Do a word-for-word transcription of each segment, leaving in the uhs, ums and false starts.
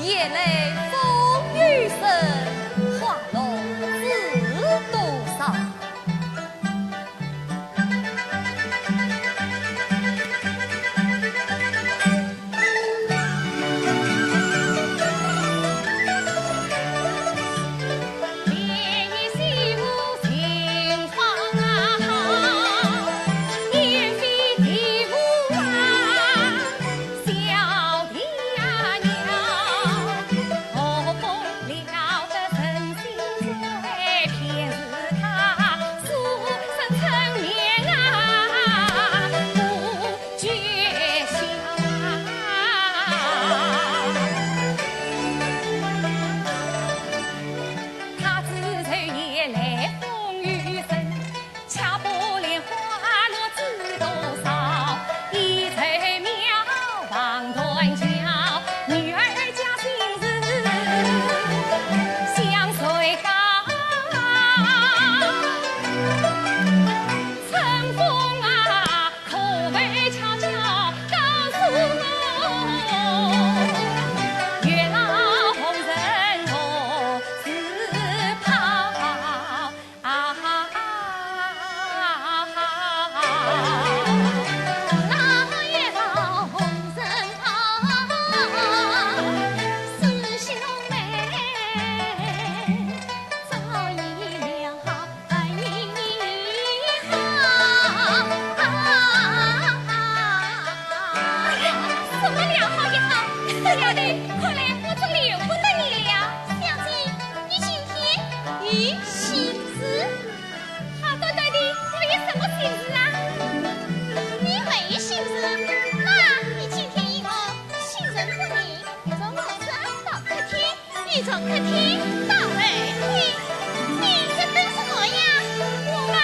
夜来风雨声，花落知多少。什么良好一好，这丫头，看来我真留不得你了。小姐，你今天有心事？好端端的，我有什么心事啊？你没心事，那你今天与我心神不宁，从我身到客厅， 你从客厅到后厅，你在等什么呀？我嘛，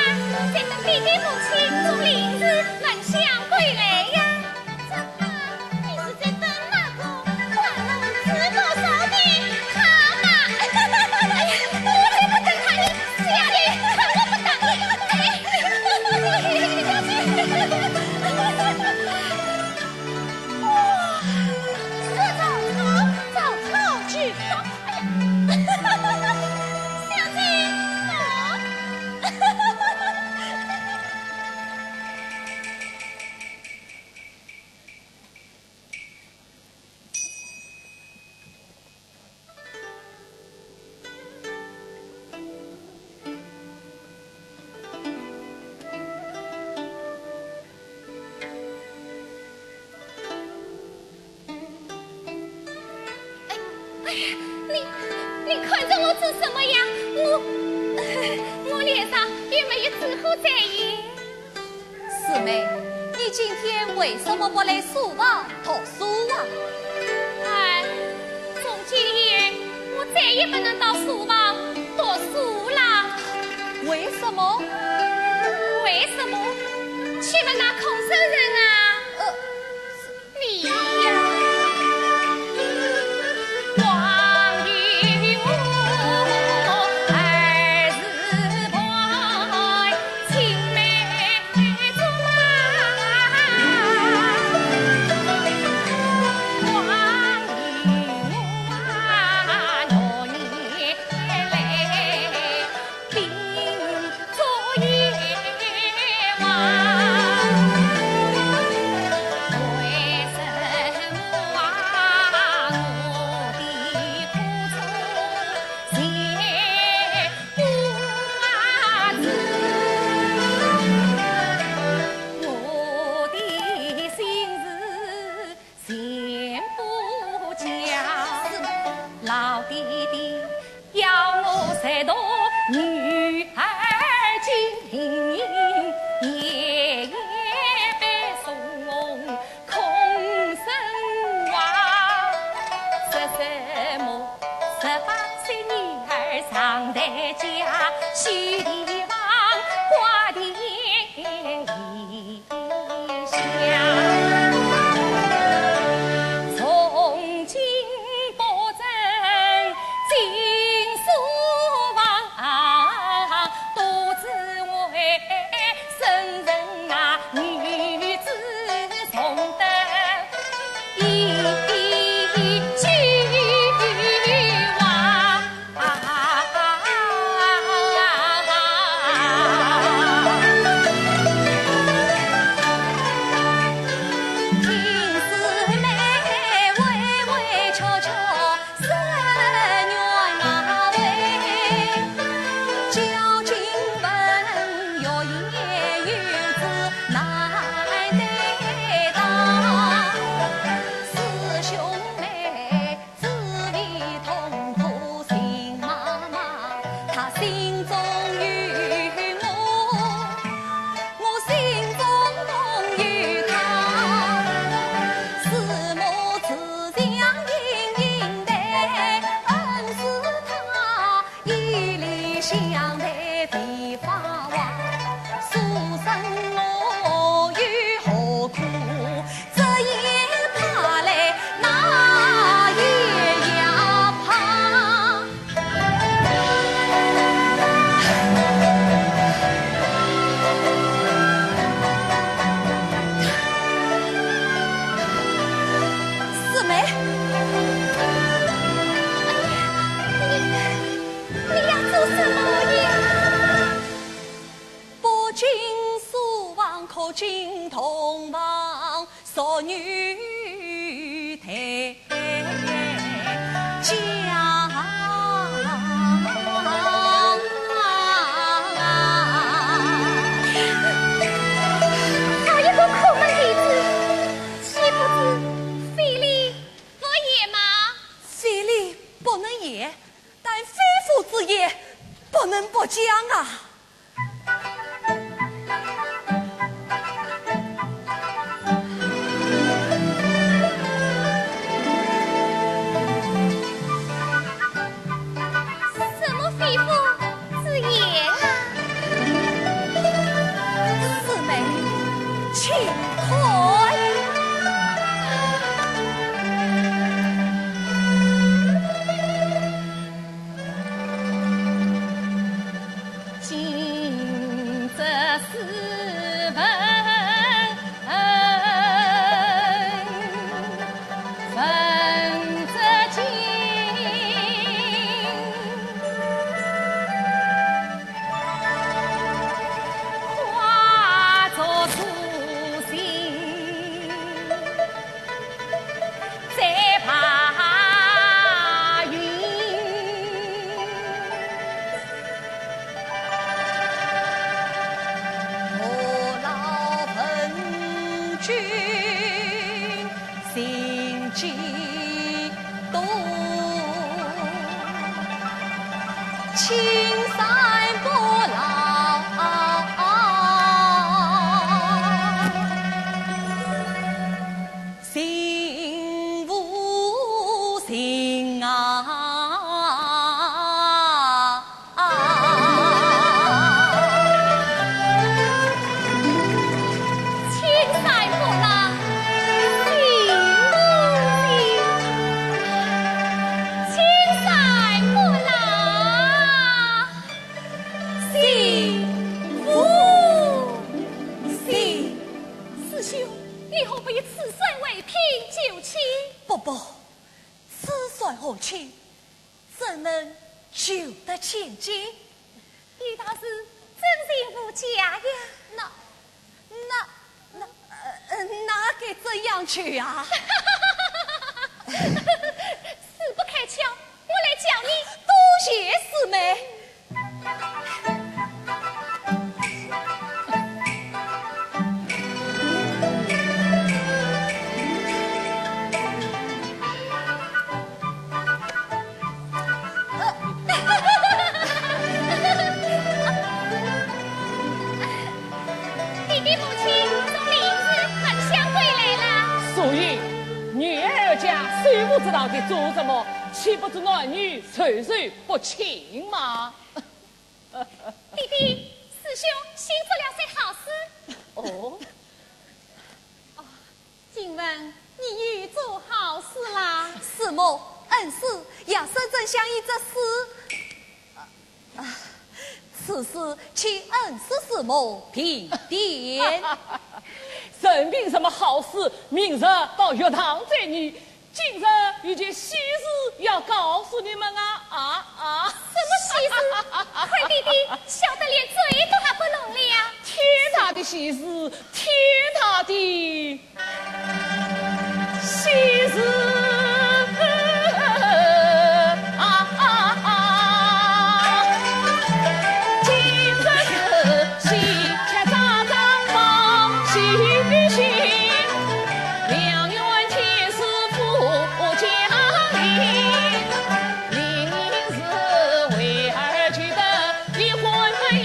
在等爹爹母亲从林子南乡归来呀。怎么，你是在等那个花落知多少的他吗？哎呀，我才不等他呢！小姐，我不等你！哎，小姐。 哇，说曹操，曹操去吧。哎呀，小姐，我。 哎，哎呀，你，你看着我做什么呀？我，我脸上又没有纸糊在意。四妹，你今天为什么不来书房读书啊？哎，从今以后，我再也不能到书房读书了。为什么？为什么？请问那孔圣人啊？呃， 你呀。不能言，但非父之言，不能不讲啊。什么非父之言啊？四妹，请看。 今则斯文，文则静，化作初心。 再把云。我老问君，心几多？青山不老。 心无情啊。青山不老，心无情。青山不老，心无情。 师兄，你何不以此山为凭救妻？不，不，此山何期，怎能救得千金？你大师真情无价呀。那，那，那，呃，那该怎样救啊？死不开窍，我来教你。多谢师妹。 弟弟母亲从临淄返乡归来了。素云，女儿家手舞足蹈地做什么？岂不知男女授受不亲吗？弟弟，师兄新做了些好诗。哦？哦， 请问你又做好诗啦？师母，恩师也深深想以这诗，啊，此诗请恩师师母评点。任凭什么好诗，明日到学堂再议。今日有件喜事要告诉你们啊，啊，啊。什么喜事？快弟弟，笑得连嘴都合不拢了。天大的喜事，天大的 喜事啊！今日是喜气昭昭报喜讯，两院天师赴江陵，令是为儿求得一婚姻。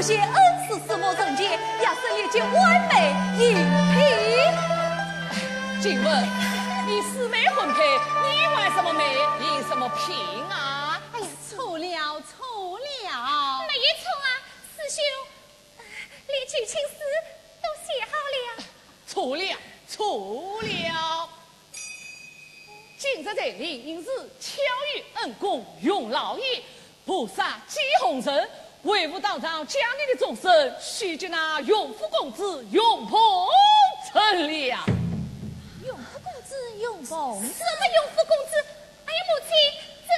谢恩师，师母人间也是历尽完美一品。静雯，你师妹婚配，你为什么美，凭什么品啊？哎呀，错了，错了。没有错啊，师兄，呃，连求亲书都写好了。错了，错了。 今日在灵隐寺巧遇恩公容老爷，菩萨接红尘，为父当场将你的终身许给那荣府公子荣朋成了。荣府公子荣朋？什么荣府公子？哎呀，母亲，这，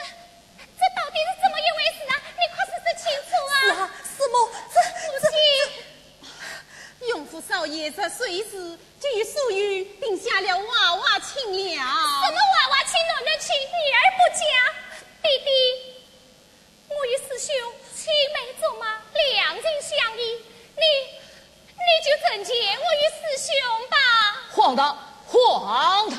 这到底是怎么一回事啊？你快说说清楚啊！是啊，师母，这，母亲，这，这，荣府少爷十岁时 就与素云定下了娃娃亲了。什么娃娃亲、男男亲？女儿不嫁。爹爹，我与师兄青梅竹马，两情相依，你，你就成全我与师兄吧。荒唐，荒唐！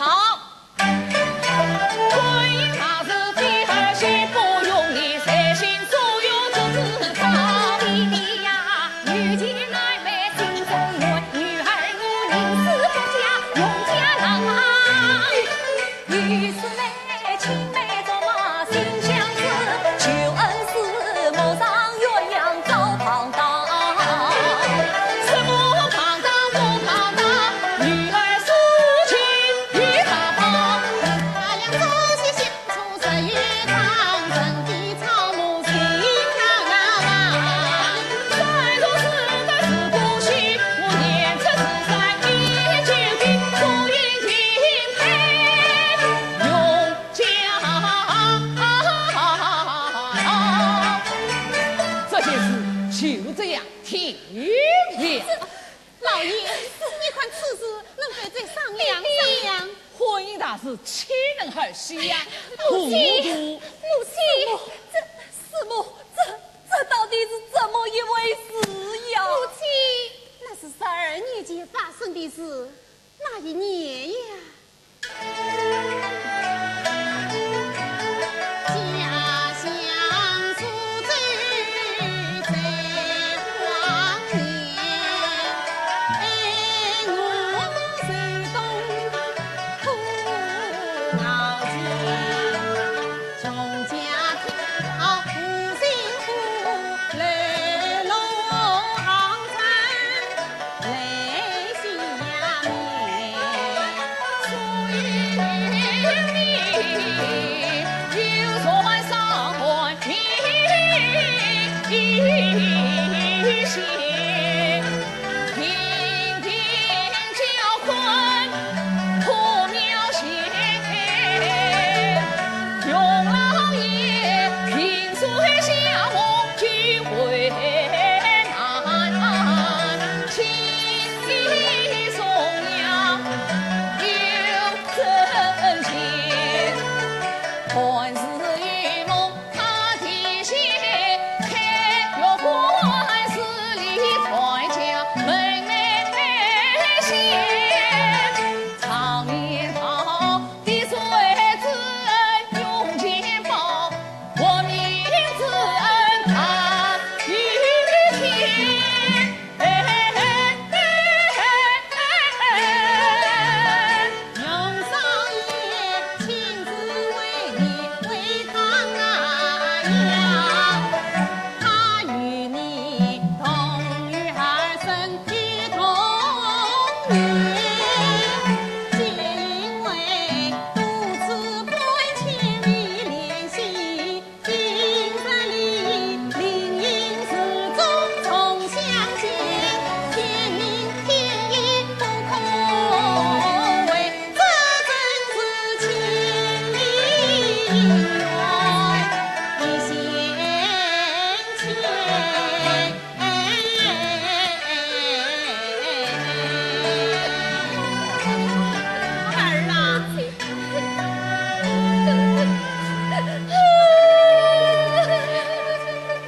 这件事就这样定了。 老爷，你看此事能否再商量商量？婚姻大事，岂能儿戏呀？糊涂！母亲，这，师母，这，这到底是怎么一回事呀？母亲，那是十二年前发生的事，那一年呀。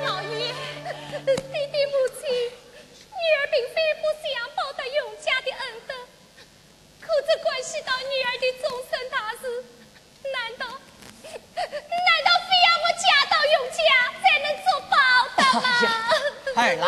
老爷，爹爹母亲，女儿并非不想报答荣家的恩德，可这关系到女儿的终身大事，难道，难道非要我嫁到荣家才能做报答吗？哎呀，二郎，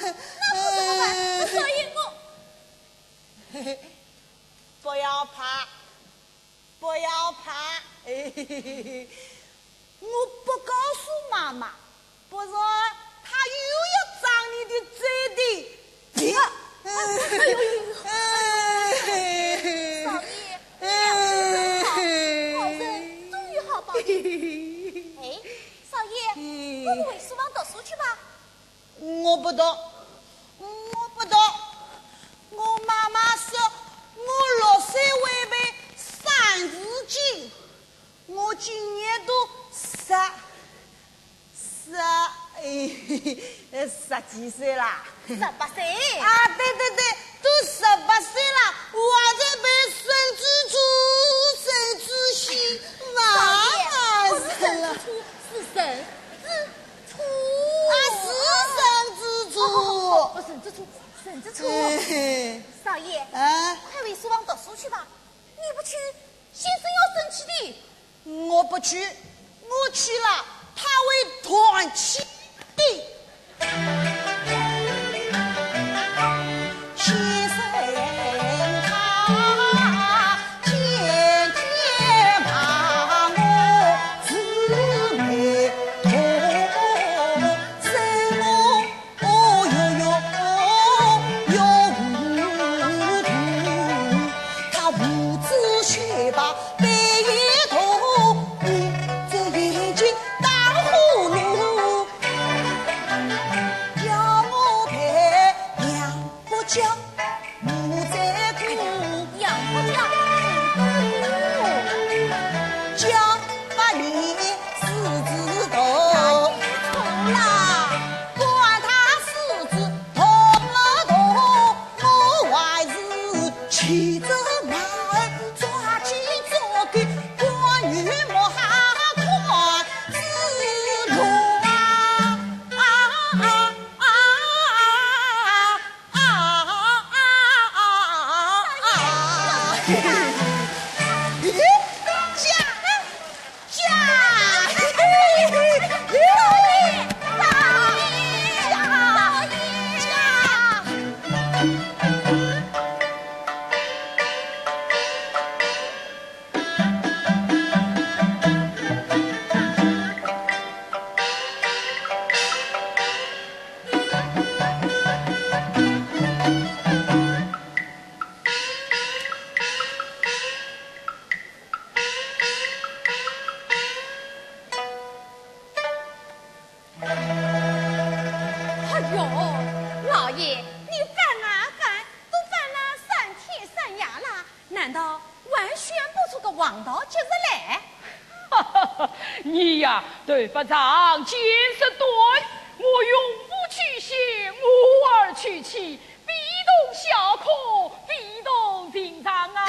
那可怎么办？少爷，我……不要怕，不要怕，我不告诉妈妈，不然她又要掌你的嘴的。别！哎呦呦呦！哎，少爷，你良心真好，好人终于好报应。哎，少爷，我们回书房读书去吧。我不读，我不读。我妈妈说我六岁会背三字经，我今年都十，十，哎，十几岁啦。十八岁。啊，对对对，都十八岁了，我还在背生子书、生子信，妈妈死了。少爷，不是生子书，是生子书。啊，是生子书。哦，哦，哦，生子书，生子书。嘿嘿。少爷，啊？快回书房读书去吧，你不去，先生要生气的。我不去，我去了，他会断气的。先生他天天骂我是没头，说我哦哟哟哟糊涂，他胡子须拔背一头，你这一骑着马儿抓鸡捉狗，关羽莫好看子路啊！啊啊啊啊啊啊啊！咦，驾驾！哎呦，老爷，你翻啊翻，都翻了三天三夜了，难道还选不出个黄道吉日来？哈哈哈，你呀，对法场见识短，我用武取仙，我而取妻，非同小可，非同寻常啊！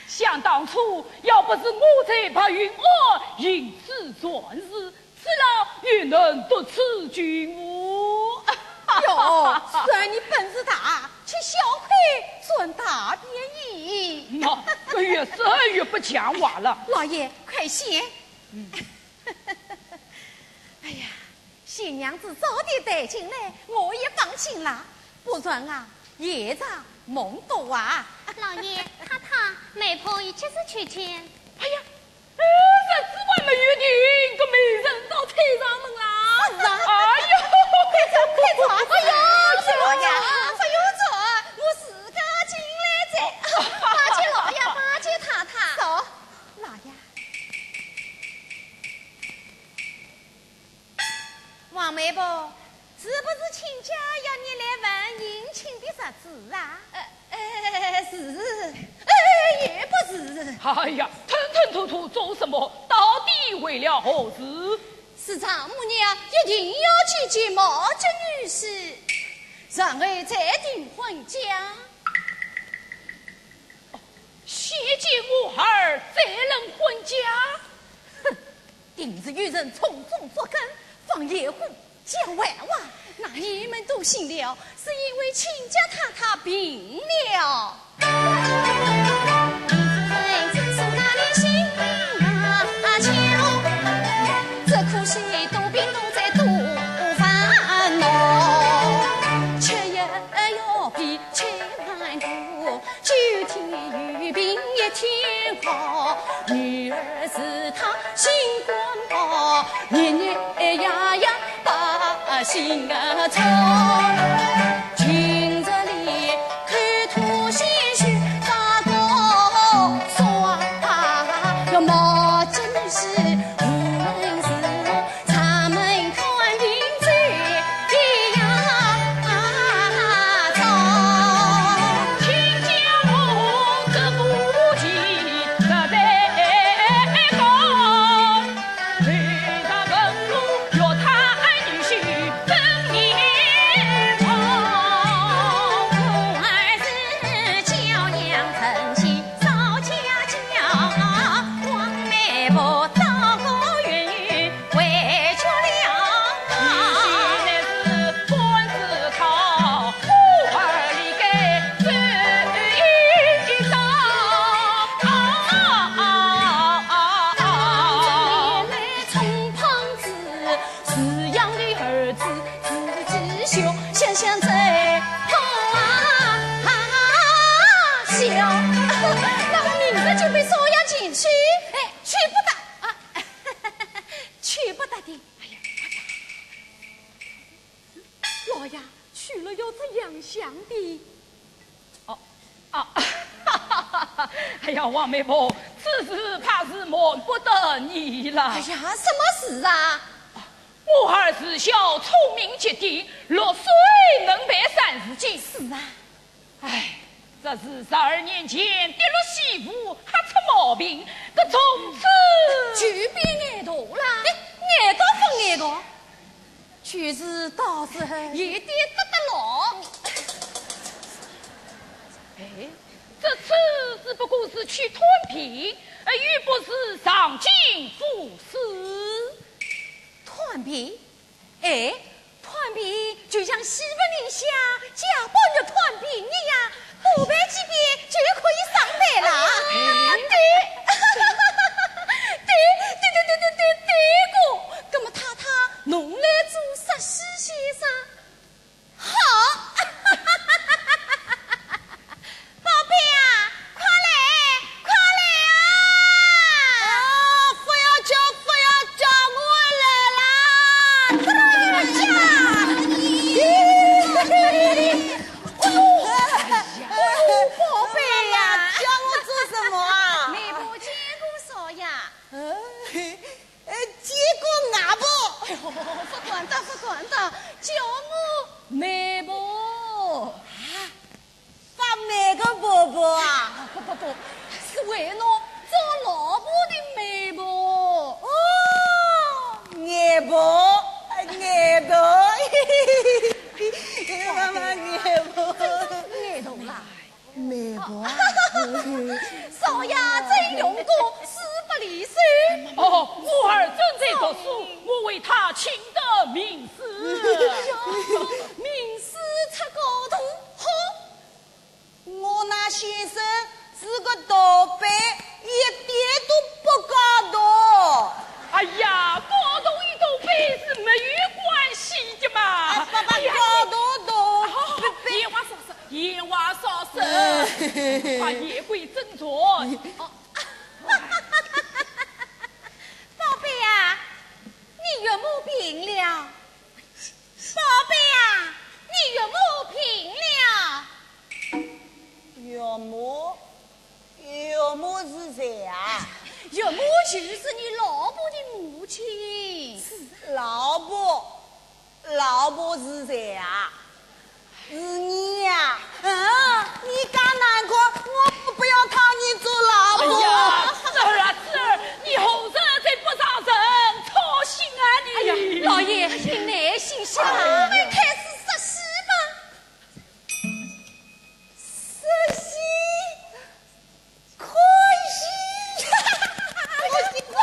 想当初，要不是我在白云庵行此善事，此老也能得此君父。哟，算你本事大，吃小亏赚大便宜。那，这越说越不像话了。老爷，快些。哎呀， 新娘子早点带进来，我也放心啦。不然啊，夜长梦多啊。老爷、太太，媒婆已及时求见。哎呀，呃，日子还没约定，搿媒人倒催上门啦。是啊。哎呦，快走，快走。哎呦，老爷，不用走，我自家进来哉。拜见老爷，拜见太太。走，老爷。 王媒婆，是不是亲家要你来问迎亲的日子啊？呃，呃，是，呃，也不是。哎呀，吞吞吐吐做什么？到底为了何事？是丈母娘一定要去见毛家女婿，然后再定婚嫁。哦，先见我儿，再论婚嫁？哼， 定是有人从中作梗，放野虎讲坏话。那你们都信了，是因为亲家太太病了。是呀，那么明日就陪少爷前去。哎，去不得啊，去不得的。哎呀，老爷，去了要怎样想的？哦，啊，哎呀，王媒婆，此事怕是瞒不得你了。哎呀，什么事啊？我儿自小聪明绝顶，六岁能办善事经。是啊。哎，这是十二年前跌落西湖，吓出毛病，搿从此就变呆头啦。哎，呆到勿呆个，就是到时候也跌得得牢。这次只不过是去探病，而又不是上京赴试。探病？哎，探病就像戏文里向假扮的探病一样，多拜几遍就可以上台了。对，对，对，对，对，对，对个。那么太太，侬来做实习先生？ 好，宝贝啊，快来，快来啊！啊，不要叫，不要叫，我来啦！哎呀，哎呦，哎呦，宝贝呀！妈妈，叫我做什么啊？媒婆见过少爷。嗯， 呃，见过外婆。哎呦，不敢当，不敢当，叫我媒婆。啊，发霉个婆婆啊？不，不，不，是为侬做老婆的媒婆。哦，外婆，外婆。妈妈，外婆。真是外婆啦。 媒婆啊。少爷真用功，书不离手。哦，我儿正在读书，我为他请得名师。哎呀，名师出高徒，好。我那先生是个盗版，一点都不高徒。哎呀，高徒与盗版是没有关系的嘛。哎，爸爸，哎呀，高徒，盗版。好，好，好，闲话少说。 闲话少说，嗯。快言归正传。哦。宝贝啊，你岳母病了。宝贝啊，你岳母病了。岳母？ 岳母是谁啊？岳母就是你老婆的母亲。老婆？老婆是谁啊？是你呀？嗯，你敢难看，我不要讨你做老婆。哎呀，侄儿啊，侄儿，你何日再不让人操心啊你？哎呀，老爷，你耐心些，我们开始说戏吧。 实习，可以。我喜欢，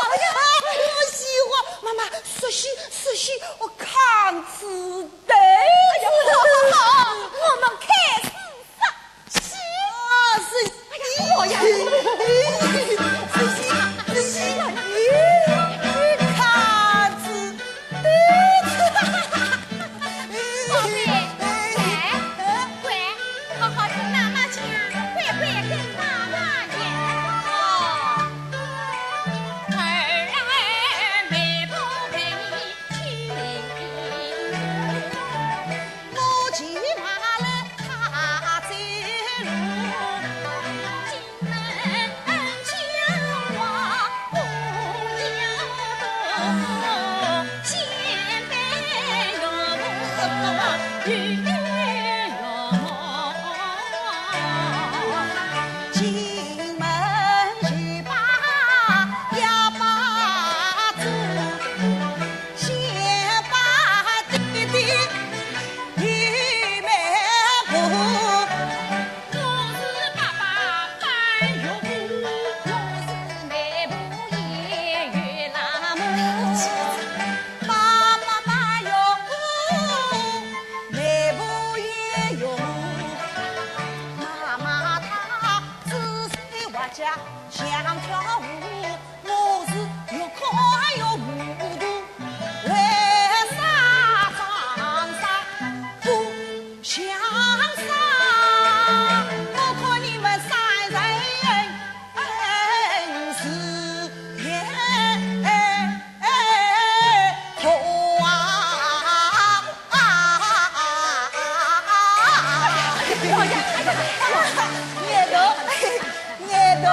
我喜欢。妈妈，实习，实习，我看值得。哎呀，好，好，好，我们开始实习。啊，实习。哎呀，好呀。实习，实习，你看值 宝贝，来，乖，好好听妈妈讲，乖乖跟妈妈讲。儿啊，媒婆陪你去，母亲骂了他走路。 我是爸爸搬学步，我是媒婆也有那么。爸爸搬学步，媒婆也有。妈妈她只是我家想跳舞，我是越看越糊涂。 为啥长沙不像啥？我看你们三人是也头啊！哎呀，哎呀，哎呀，眼头，眼头。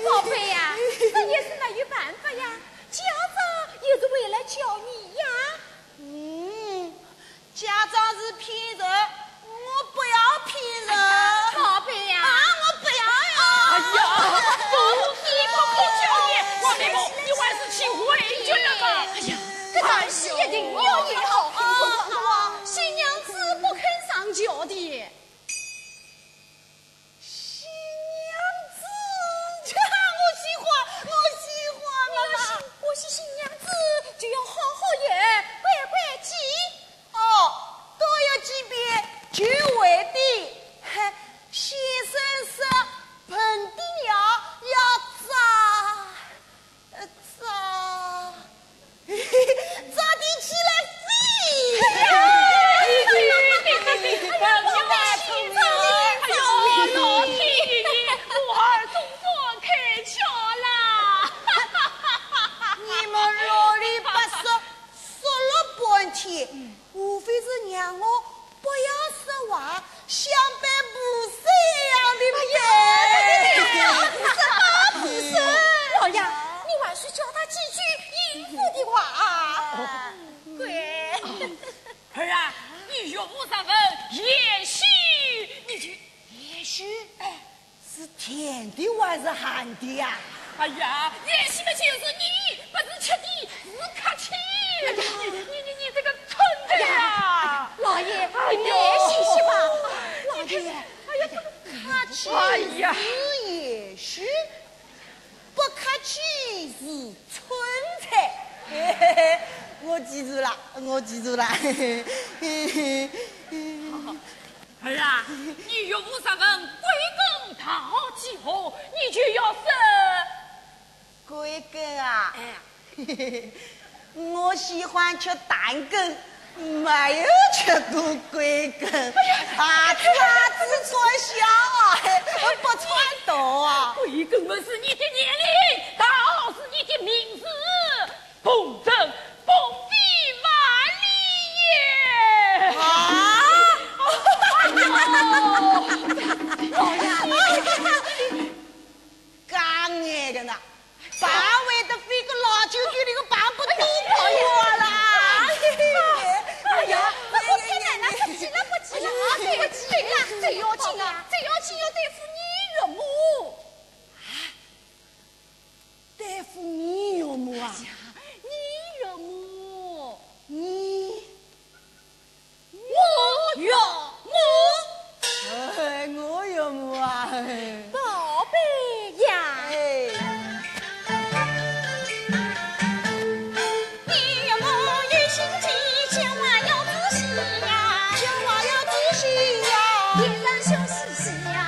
宝贝呀，这也是没有办法呀。 家长也是为了教你呀。嗯，家长是骗人，我不要骗人。宝贝呀。啊，我不要呀。哎呀，你不可教的，王媒婆，你还是去回绝那个。哎呀，这场戏一定要演好。啊，新娘子不肯上轿的。也许你就，也许，哎，是甜的还是鹹的呀？哎呀，也许嘛，就是你不是吃的，是客气。哎呀，你你你你这个蠢的呀！哎呀，老爷，哎呦，你慢些歇吧。老爷，哎呀，这个客气，哎呀，是也许。 不客气是蠢材。嘿嘿嘿，我记住了，我记住了。嘿嘿嘿。儿啊，你岳父十分贵庚大几何，你就要说。贵庚啊？哎。 我喜欢吃淡羹，没有吃过贵庚。哎呀，大子大子穿小啊，不穿大啊。贵庚嘛是你的年龄，大是你的名字，不能不比万里也。啊？哎呦，老爷，你 讲眼个呢，板会得飞个老九九，那个板不都跑我了？哎呀，我天哪，那不急了，不急了，不急了，最要紧啊，最要紧要对付你岳母。对付你岳母啊？哎呀，你岳母。你 我岳母。哎，我岳母啊。宝贝呀。哎。你岳母有心计，讲话要仔细呀。讲话要仔细呀。脸上笑嘻嘻呀，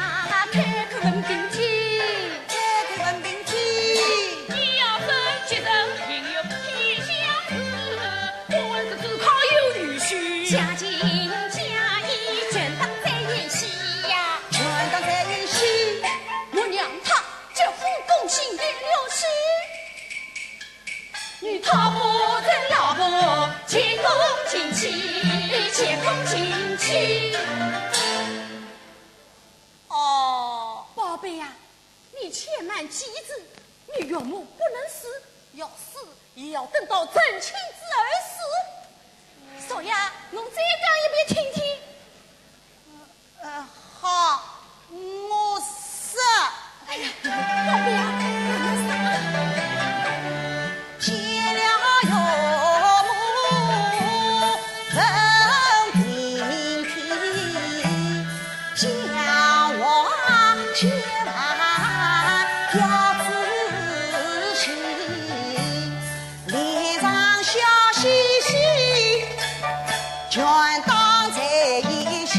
开口问根基。开口问根基。你要分几人，定有偏向事。 我儿子只靠有女婿。家境家业，全当在演戏呀。全当在演戏。我让他结婚恭喜有了喜。你他不认老婆，前功尽弃，前功尽弃。哦，宝贝呀， 你千万记住，你岳母不能死，要死也要等到成亲之后死。少爷，侬再讲一遍听听。呃，好，我说。哎呀，宝贝啊，我说。见了岳母问听听。 讲话千万要仔细，脸上笑嘻嘻，全当在演戏。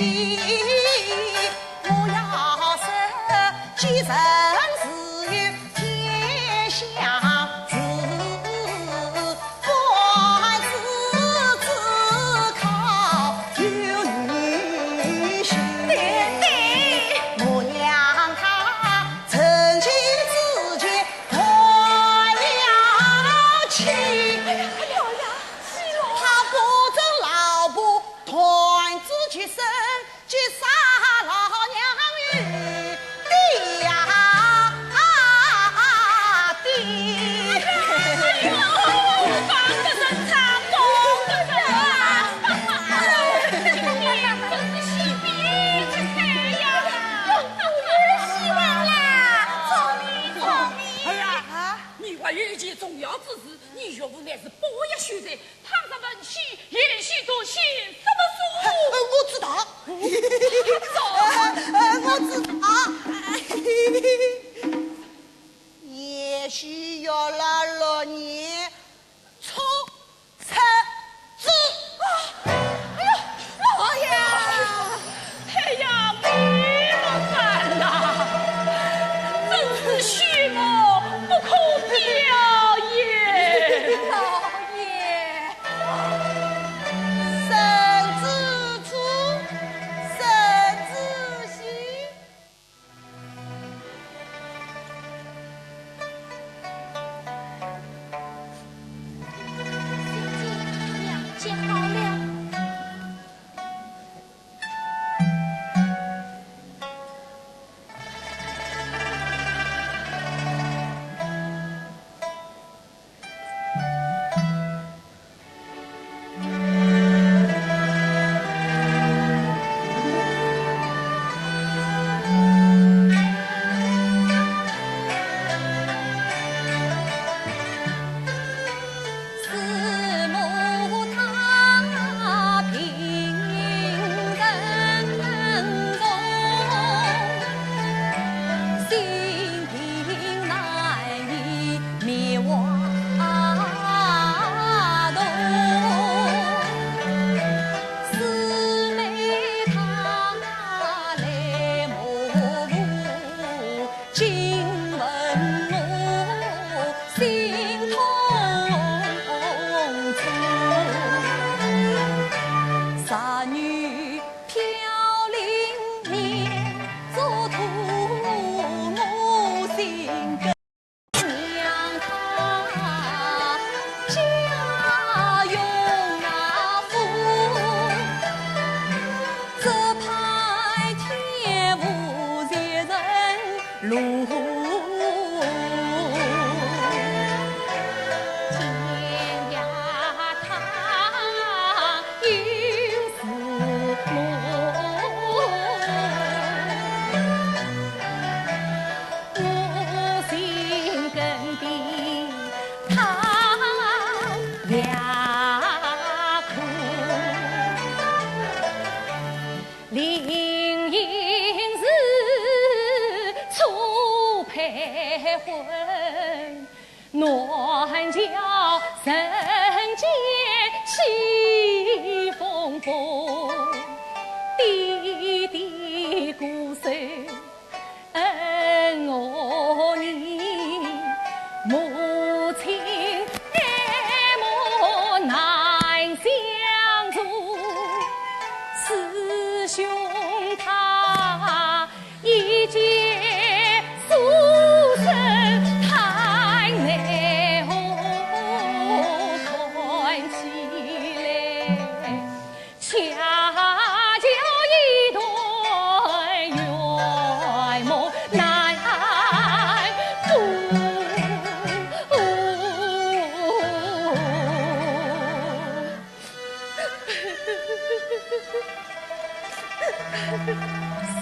我要说，既然是有天相字， 官司只靠有女婿。对，对。我让他成亲之前断了亲。哎呀，哎呀，是哦。他不准老婆断子绝孙， 结煞老娘与爹呀爹。哎呦，放得人长，放得人啊！你真是惜命之才呀！有希望啦，聪明，聪明。儿啊，啊？你还有一件重要之事，你岳父乃是八月秀才， 倘若问起，也许都信什么书？呃，我知道。呃，呃，我知道。也许要了六年初七之。哎呦，老爷！ 哎呀，没办法啦，真是畜牧不可雕也。老爷，生之初，生明日初配婚，南桥人间起风波，爹爹过世恩我念，母亲爱慕难相助，师兄他一介书生，谈奈何谈起来，恰巧一段圆梦难度。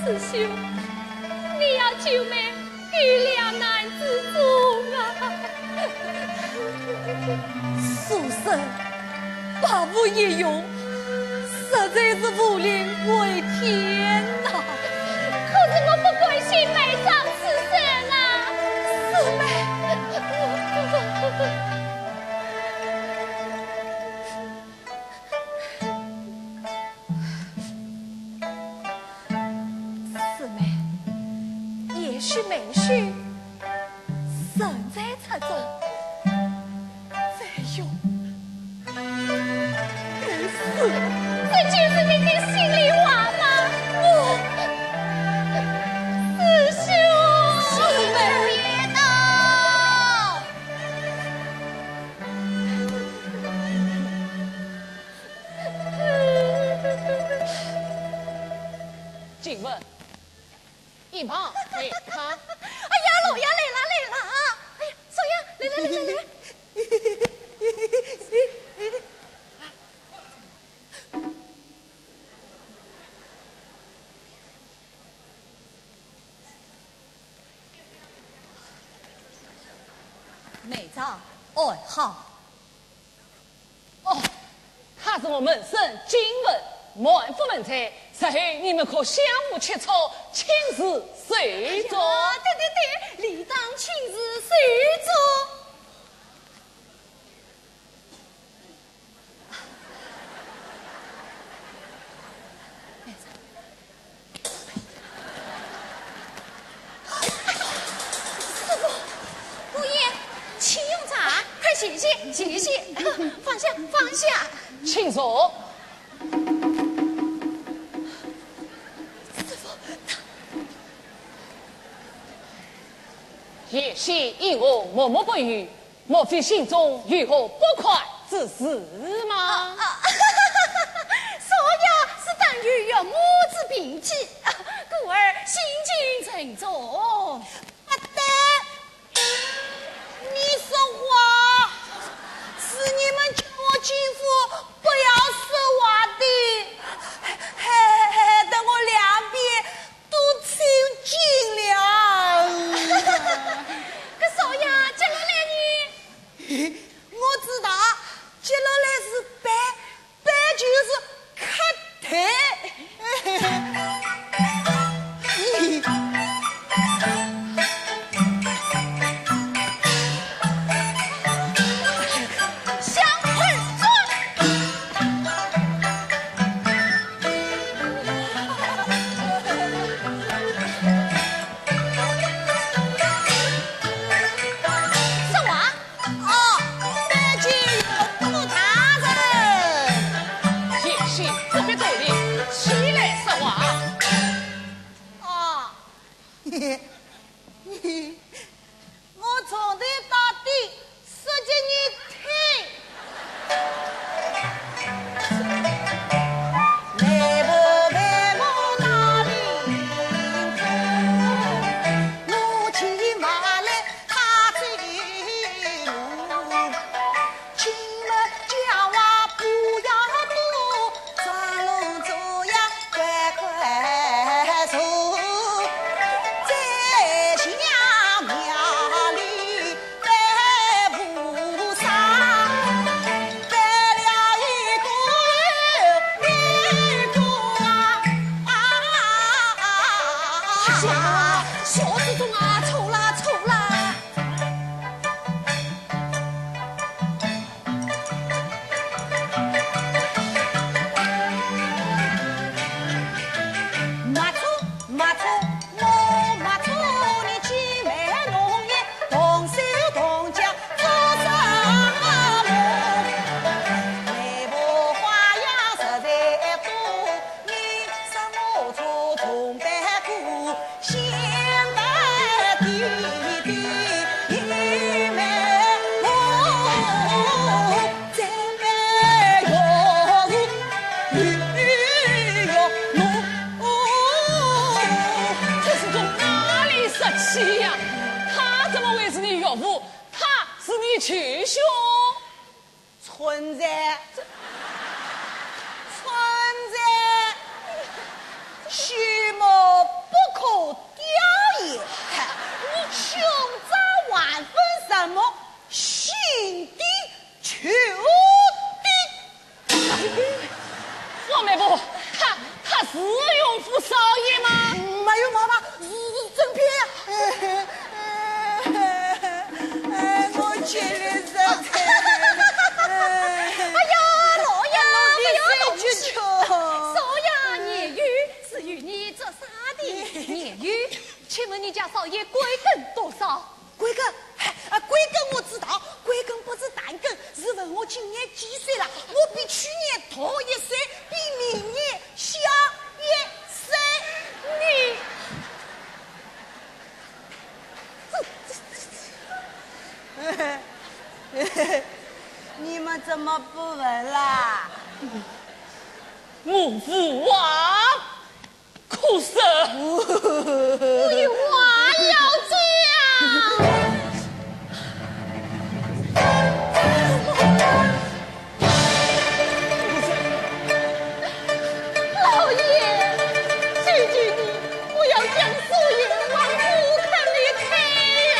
师兄，你要救妹于两难之中啊！书生百无一用，实在是无力回天呐。可是我不甘心埋葬此生啊！师妹， 师妹，也许妹婿身在贼中，费用如此。这就是你的心里话吗？我，师兄，师妹，别闹。 请问，一旁为客。哎呀，老爷来了，来了！哎呀，少爷，来来来来来。 妹丈安好。哦，她是我门生金文，满腹文才，日后你们可相互切磋，亲自授作。对对对，理当亲自授作。 师傅，姑爷，请用茶，快谢谢，谢谢，放下，放下。请坐。师傅，他……叶希因我默默不语， 莫非心中有何不快之事吗？啊，啊，少爷是当有岳母之病体，故而心情沉重。阿呆，你说话，是你们叫我进府不要说话的，害，害，害得我两边 都抽筋了。搿少爷，接落来呢？我知道，接落来是背，背就是磕腿。这是从哪里说起呀？他怎么会是你岳父？他是你舅兄。存在，存在，虚名不可雕也。你兄长万分什么，兄弟 求的。王媒婆，他，他是岳父少爷吗？没有妈妈，是，是真骗呀。哎，我尽力了。哎呀，老爷，不要动气。少爷年幼，是由你做啥的？年幼，请问你家少爷贵庚多少？ 贵庚？哎，啊，贵庚我知道，贵庚不是单庚，是问我今年几岁了。我比去年大一岁，比明年小一岁。你，你们怎么不问啦？我父王 可是，我有话要讲。老爷，求求你，不要将所有冤枉不肯离开呀！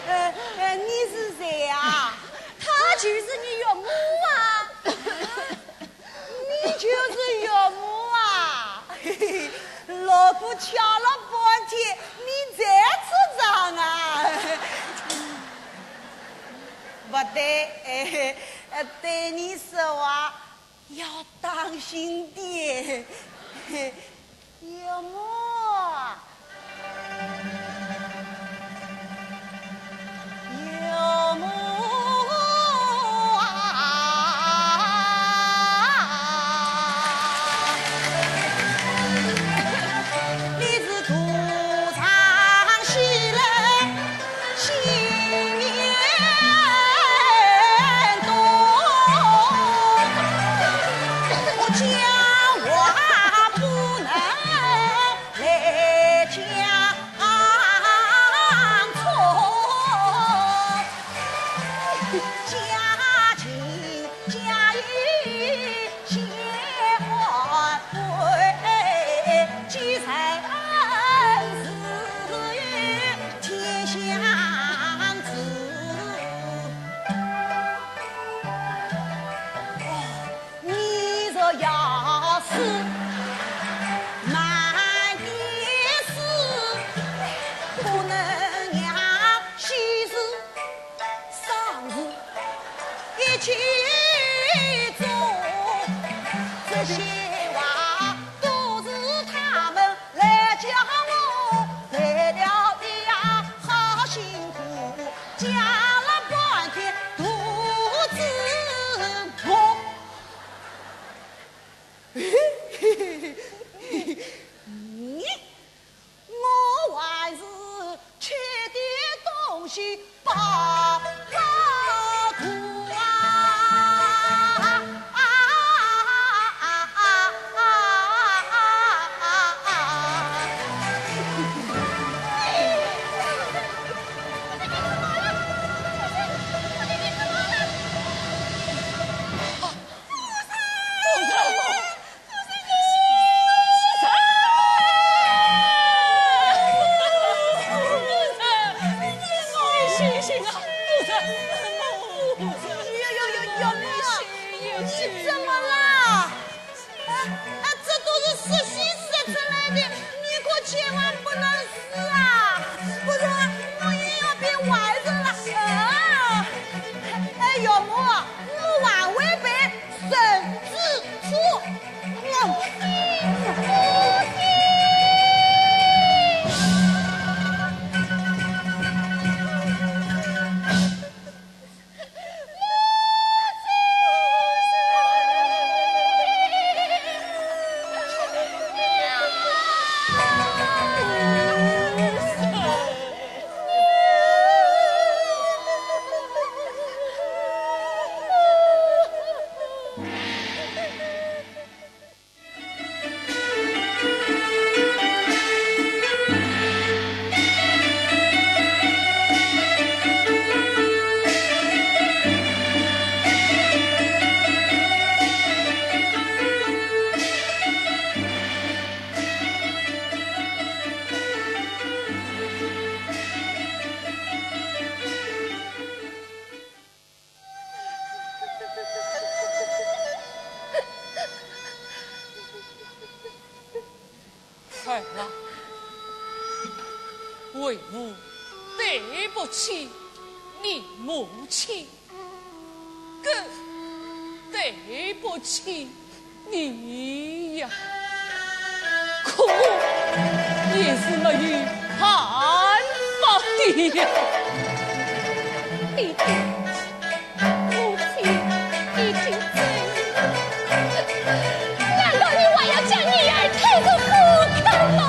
呃，呃，你是谁啊？他就是你岳母啊。你就是岳母啊？嘿嘿，老夫巧了半天，你才出场啊？不对，呃，对你说话 要当心点。岳母，岳母啊，你是独唱喜来 心念多，我讲话不能来讲错，家境家义 先还贵，既然是天相助。哦，你若要是瞒点事，不能让喜事 丧事一起做，这些话都是他们来教我。为了你呀，好辛苦，讲了半天肚子痛。你 我还是吃点东西饱饱肚啊！你可千万不能死啊！不然我也要变坏人了。不起你母亲，更对不起你呀。可我也是没有办法的呀。爹爹，母亲已经走了，难道你还要将女儿推入火坑吗？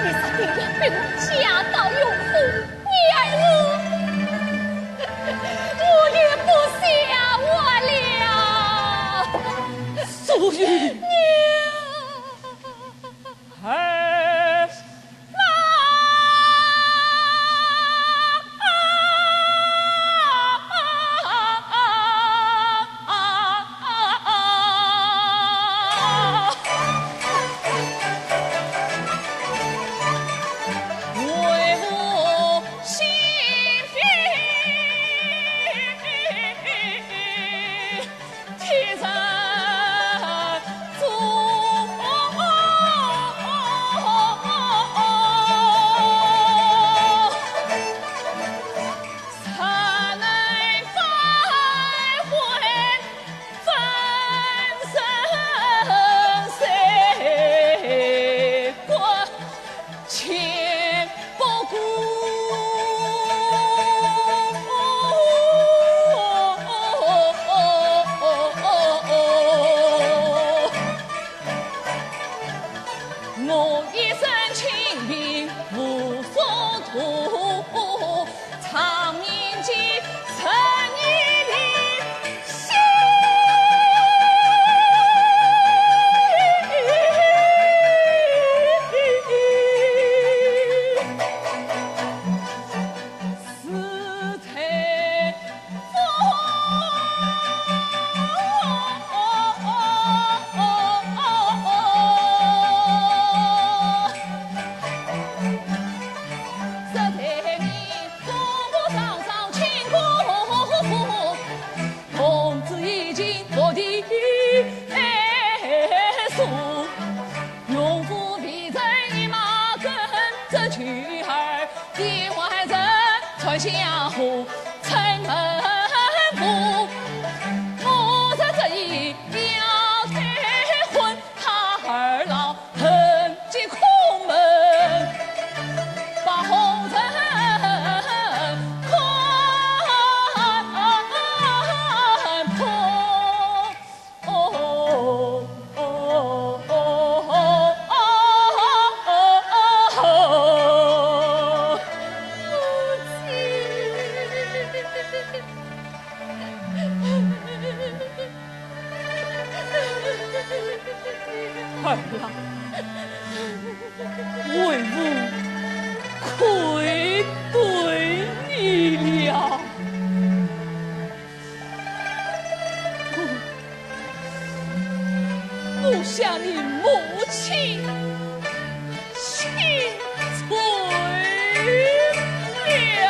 你是定要逼我嫁到荣府，你而我，我也不想活了。素云，你……哎。 我一生清贫无所图，常年寄人的心。儿啊，为父愧对你了。 我向你母亲请罪了。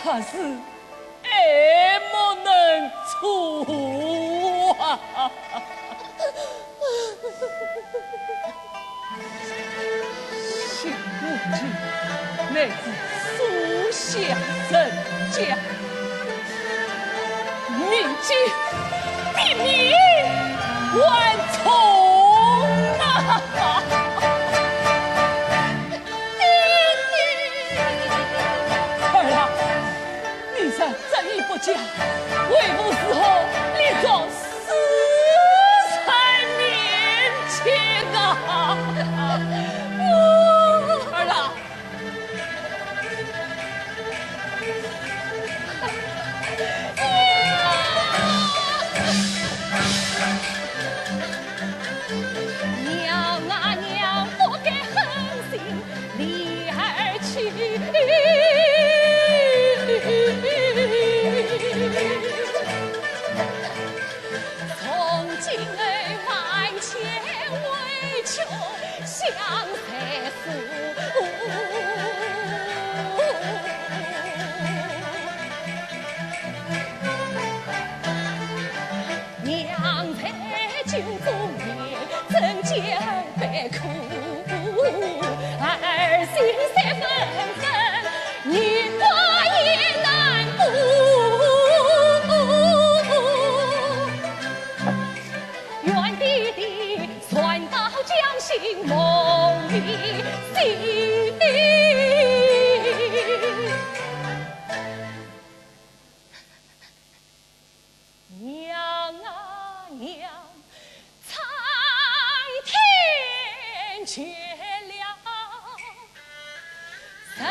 怕是爱莫能助啊。寻母记，乃是书香人家，命贱比命还重啊！ 儿啊，你这执意不嫁，为父如何立足师太面前啊？儿啊！ 娘啊娘，不该狠心离儿去。从今后万千委屈向谁诉？ 娘在酒中眠，怎见悲苦？儿心三分分，你我也难过。愿爹爹船到江心，梦里醒。 娘啊娘，苍天绝了人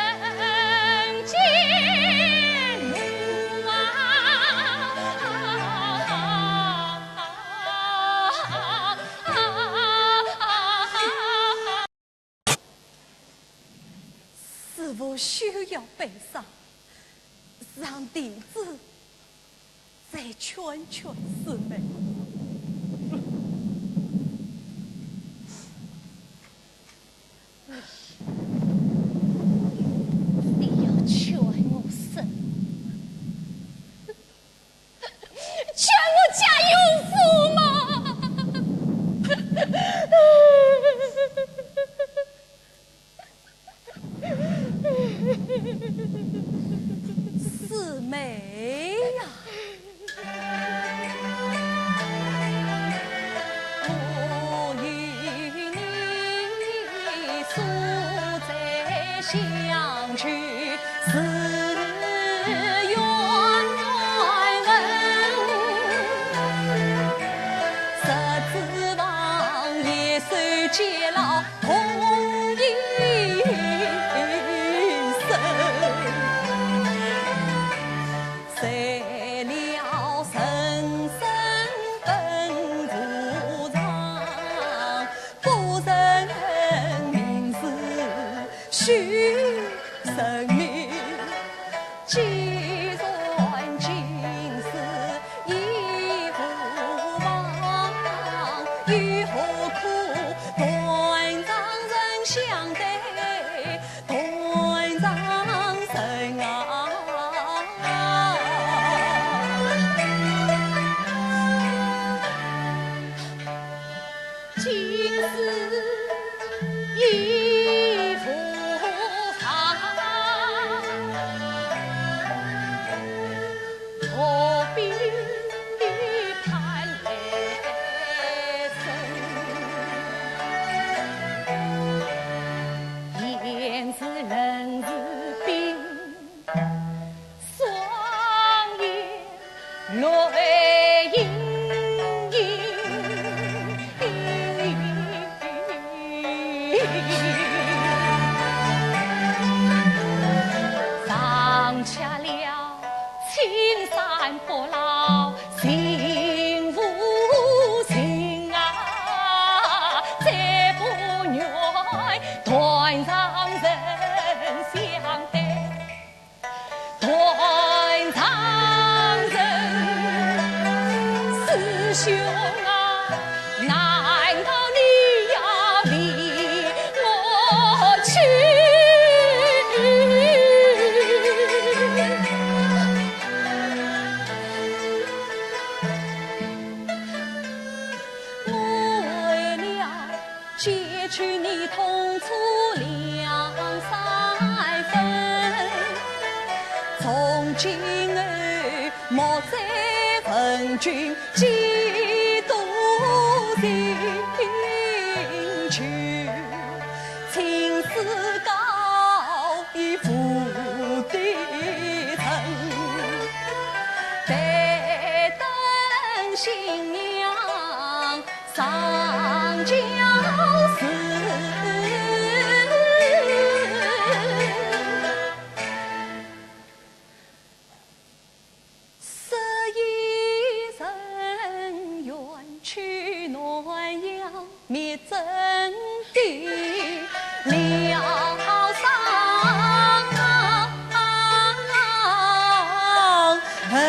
间母啊！ 师父休要悲伤，让弟子再劝劝师妹。你要劝我什么？ 劝我嫁有夫吗？师妹呀！解去你痛楚两三分，从今后莫再问君几多情，情丝高。 已无地存，待等新娘上轿时。 十一人愿取暖阳，灭征的疗伤痕。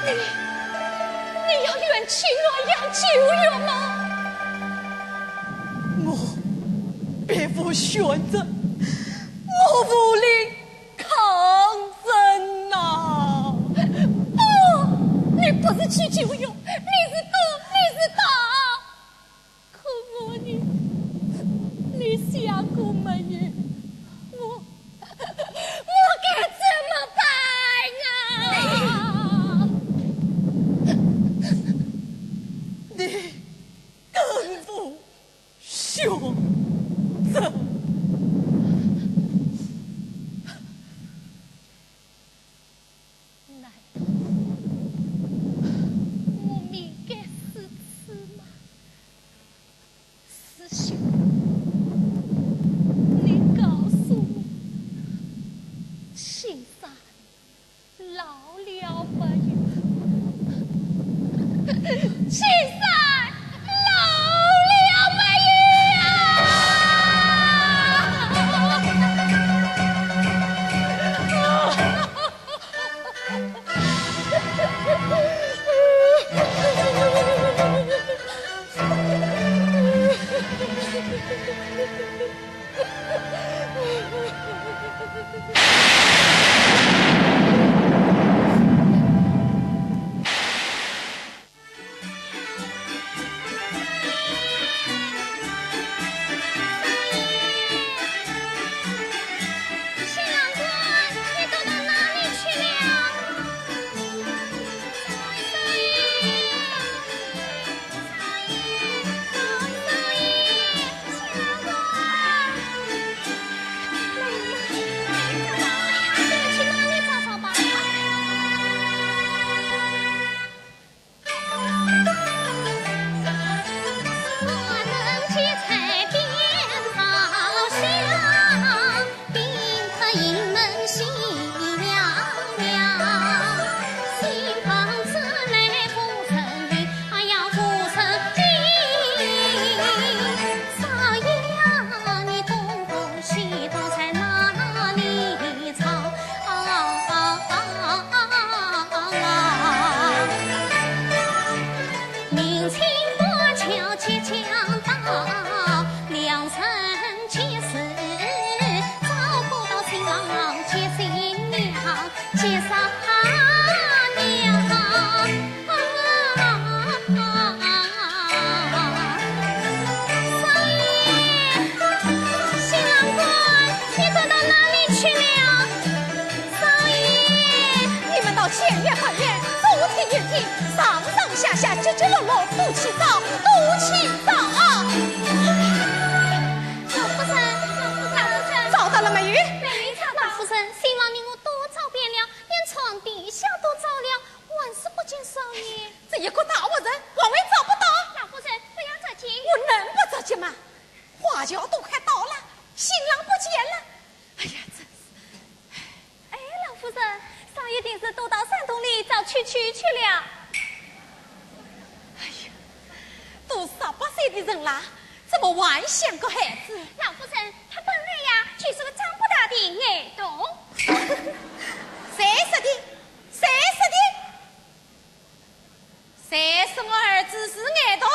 你，你要远去暖阳救援吗？ 我别无选择，我无力抗争呐！不，你不是去救援，你是打，你是打！可我呢？你想过没有？我，我该怎么办啊？你更无 选择。难道我命该死此吗？师兄，你告诉我，青山 老了没有？青山老了没有啊？新郎官，你都到哪里去了？ 少爷，你们到前院后院，左听右听，上上下下，角角落落，都去找，都去找啊！老夫人，老夫人，找到了没有？没有找到。老夫人，新房里我都找遍了，连床底下都找了，还是不见少爷。这一个大活人，还会找不到？老夫人，不要着急。我能不着急吗？花轿都快到了，新郎不见了。哎呀，真是。 哎，老夫人，少爷定是躲到山洞里找区区去了。哎呀，都十八岁的人啦，怎么还像个孩子？老夫人，他本来呀，就是个长不大的矮童。谁说的？谁说的？ 谁说我儿子是矮童？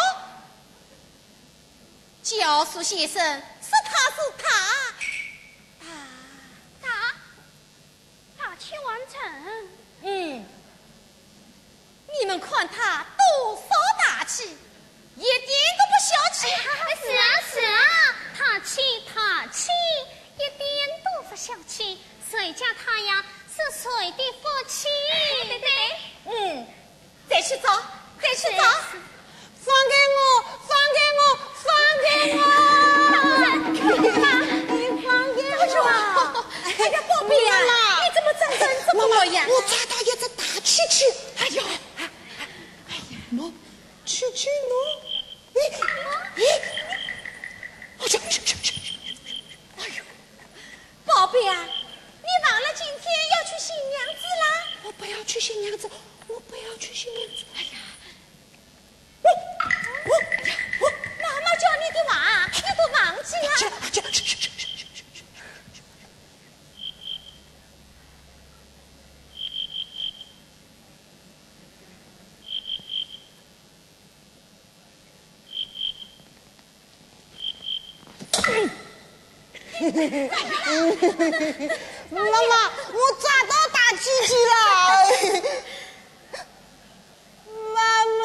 教书先生说他是大，大，大，大器晚成。嗯，看他多少大气，一点都不小气。哎，是啊，是啊，大气，大气，一点都不小气。谁家他呀，是谁的福气？对，对，对。嗯，再去找，再去找。是，是。放开我，放开我，放开我！你放开我！哎呦，哎呀，宝贝呀，妈妈，你怎么长成这个模样？妈妈，我抓到一只大气球。哎呦，哎呀，喏，气球喏，咦，咦，哎呦，哎呦，哎呦，宝贝啊，你忘了今天要娶新娘子啦？我不要娶新娘子，我不要娶新娘子。哎呀，我，我，我，妈妈教你的话，你都忘记了？这，这，这，这，这，这，这。 妈妈，我抓到大气球了！妈妈，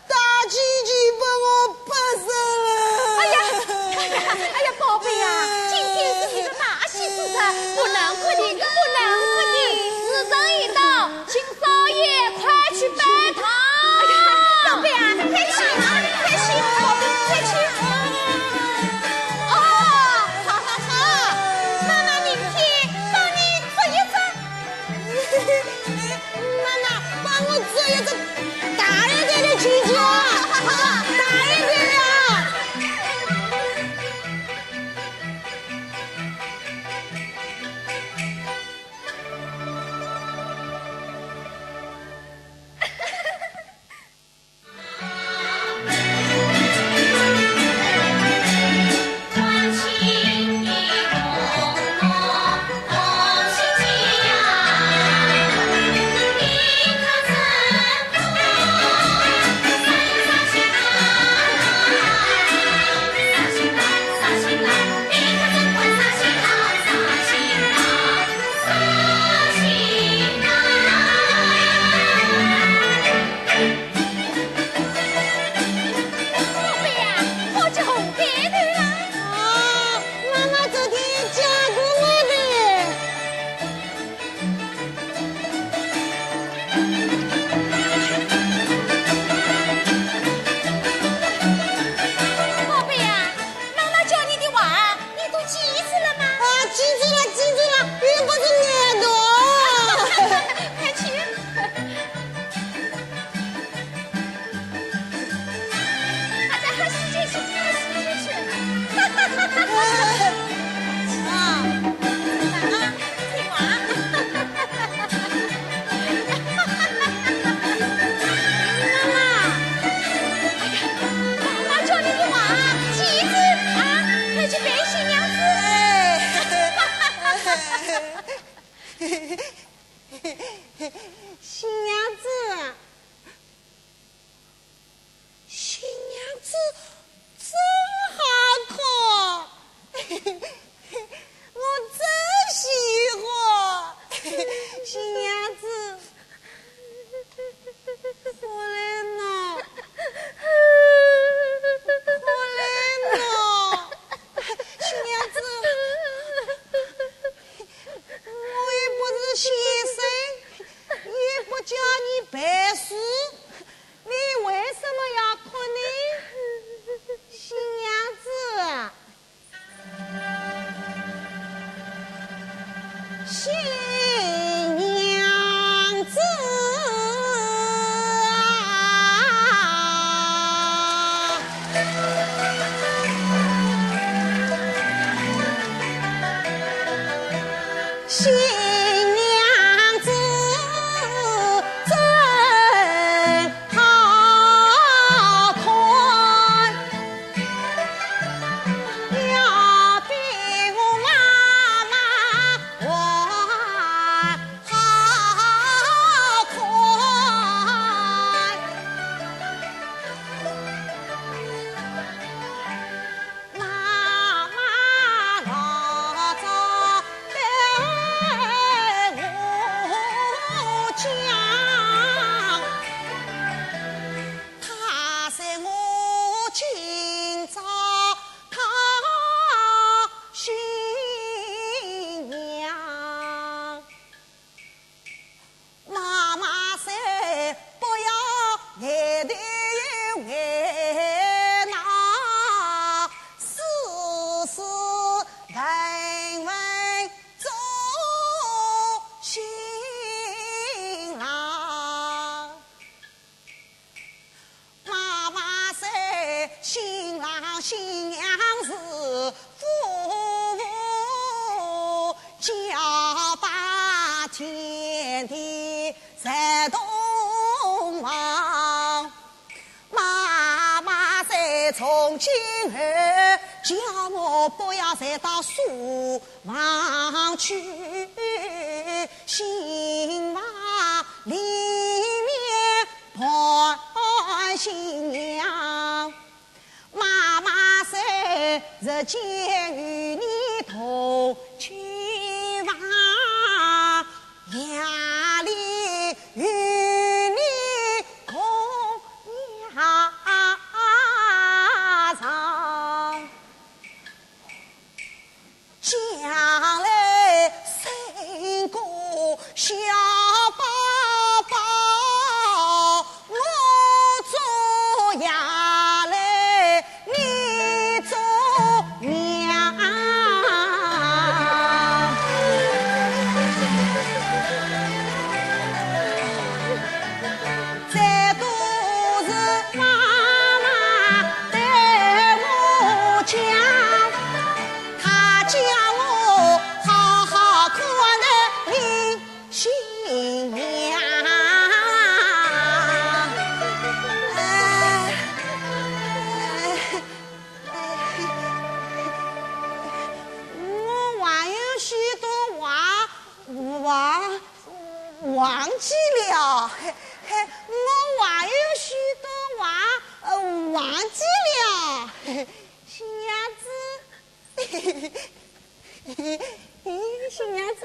大气球被我拍折了！哎呀，哎呀，哎呀，宝贝呀，今天是你的大喜之日，不能哭的，不能哭的。时辰已到，请少爷快去拜堂。哎呀，宝贝啊，快去啊，快去，宝贝，快去。哦，好好好，妈妈明天帮你做一只。 妈妈，帮我做一只大一点的气球啊，大一点的啊！宝贝呀，我叫红点头啦。啊，妈妈昨天讲过我的。宝贝呀，妈妈教你的话，你都记住了吗？啊，记住了，记住了，又不是念的。快去。 快点，快点，快点。啊，听话。妈妈，妈妈教你的话，记住啊，快去拜新娘子。哎。新娘子。 新娘子真好看，我真喜欢。新娘子，可怜我，可怜我。新娘子，我又不是先生，又不叫你背书。 你为什么要哭呢，新娘子？新娘子啊！新娘子真 好看，要比我妈妈还好看。妈妈老早对我讲，今后叫我不要再到书房去，新房里面伴新娘。妈妈说，日间与你同居房，夜里与你共眠床。将来生个小宝宝，我做爷来，你做娘。 再都是妈妈对我讲，她叫我好好看待你新娘。哎，哎，我还有许多话，我 忘记了，嘿，嘿，我还有许多话，呃，忘记了。新娘子，新娘子，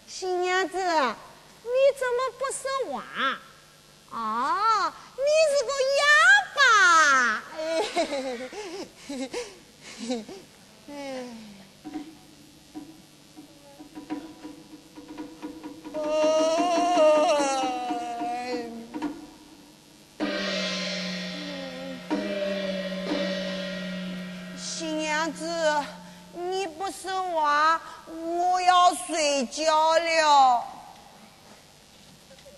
新娘子，你怎么不说话？ 哦，你是个哑巴。哎，新娘子，你不说话，我要睡觉了。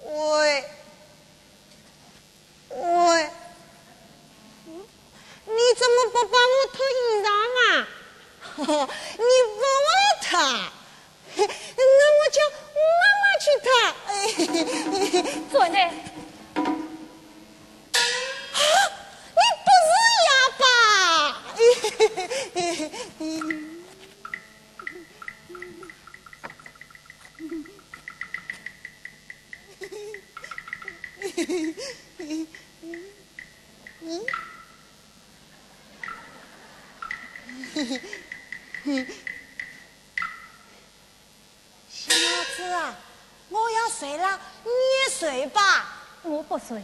喂，喂，你怎么不帮我脱衣裳啊？你不会脱，那我叫妈妈去脱。转来。啊，你不是哑巴。 小子啊，我要睡了，你也睡吧。我不睡。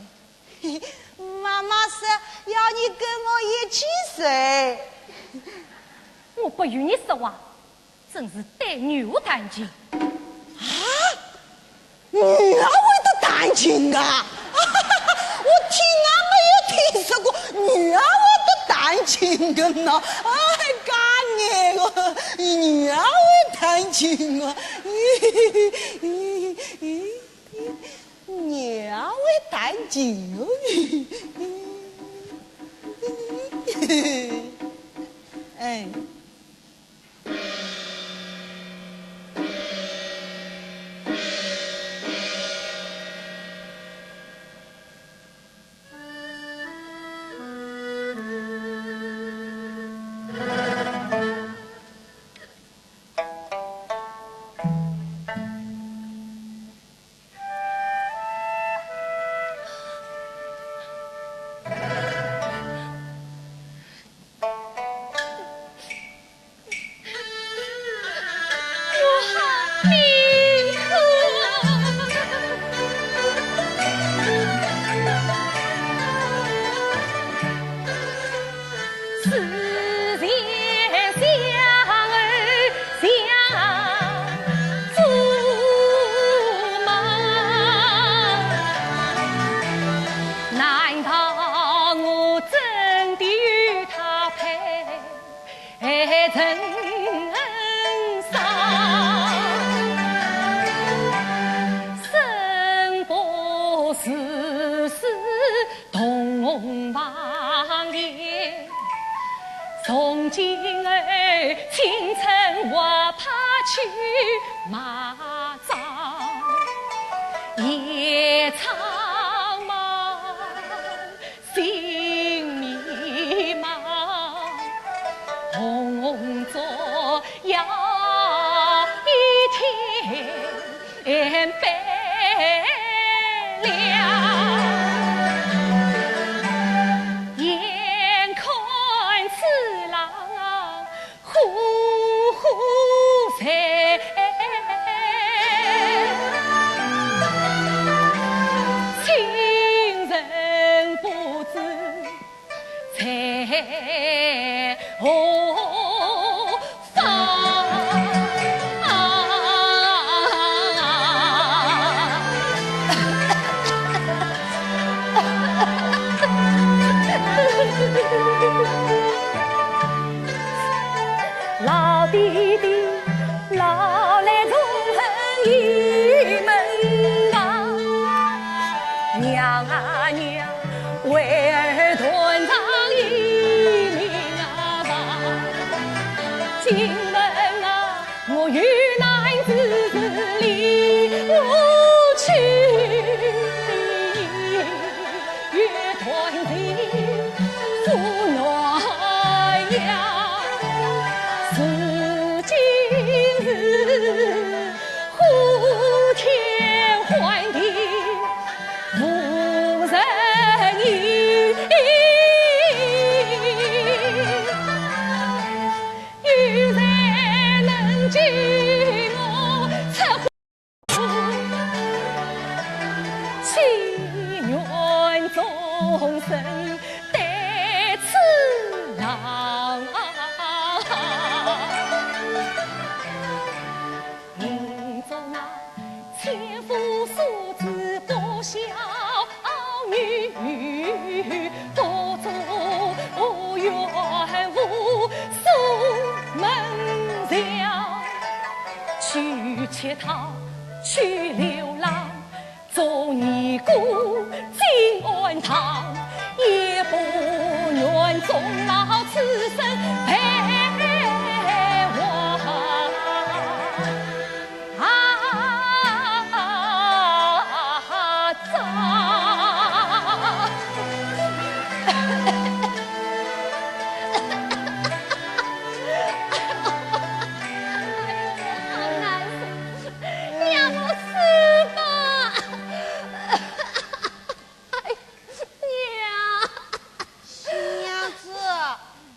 妈妈说要你跟我一起睡。我不与你说话，真是对牛弹琴。啊？女儿会得弹琴啊？我听啊没有听说过女儿会得弹琴的呢。哎，干眼哦，女儿会弹琴啊？女儿会弹琴哦。哎。何妨。老弟弟，老来重恨一门啊，娘啊娘，为儿断肠一命啊！今门啊，我有难之事离我去，有断情付鸳鸯，如今是呼天唤地无人应。 有谁能救我出苦？情愿终身对此郎。梦中啊，千夫所指不孝女，独坐鸳鸯宿门桥。娶妾她去流浪，做尼姑进庵堂，也不愿终老此生陪我。 啊，好难受，让我死吧！哎，娘。新娘子，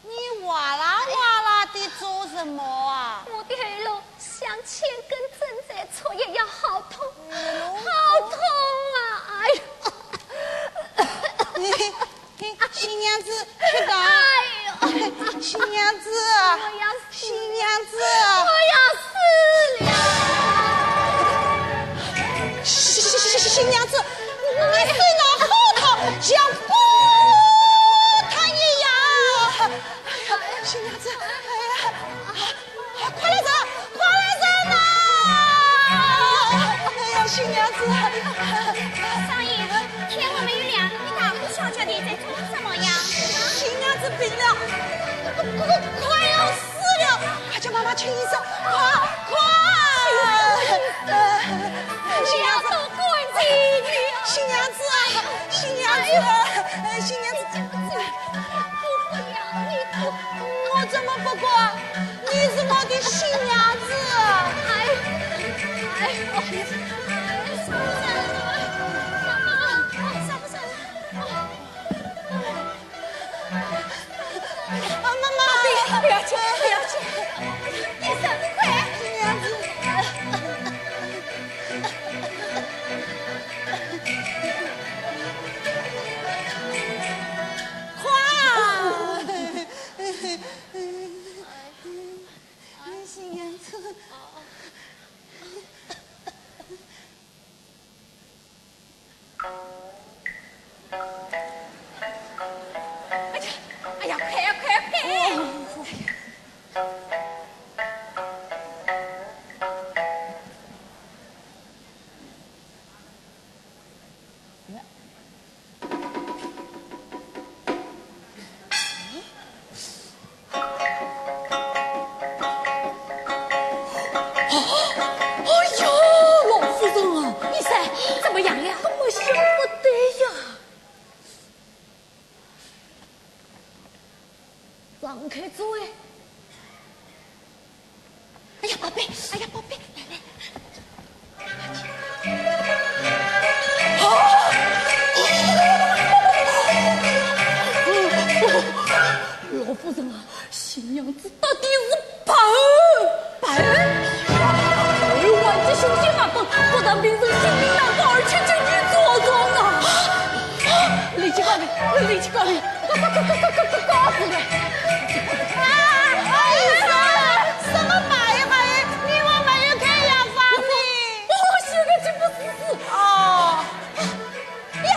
你哇啦哇啦地做什么啊？我的喉咙像千根针在戳一样，好痛，喉咙好痛啊！哎呦！你，你，新娘子，去吧。哎呦！新娘子，我要死，新娘子，我要死了！新，新，新，新娘子，你手脑好痛，像火炭一样。 哎呀，新娘子，哎呀，啊，快来人，快来人呐！哎呀，新娘子，少爷，天还没有亮，你大呼小叫的在做什么呀？新娘子病了，快，快，快要死了，快叫妈妈请医生，快，快！新娘子，新娘子啊，新娘子，哎，新娘子。 不哭了，你哭。我怎么不哭啊？你是我的新娘子。哎，哎，哎，伤不伤人啊？伤不伤人？啊，妈妈。不要去，不要去，你怎么快？新娘子。 快啊！新娘子。哎呀，哎呀，快呀，快呀，快！ 哎呀，老夫人啊！医生，怎么样了？怎么样不对呀？ 张开嘴。哎呀，宝贝，哎呀，宝贝，来，来。啊！老夫人啊，新娘子到底是白，白，白完这凶险马奔，不但病人性命难保，而且经济遭殃啊！立即告诉，立即告诉，快，快，快，快，快，快，快！啊，啊，医生，什么麻药麻药？你我没有开药方呢。我现在就不试试。哦。呀，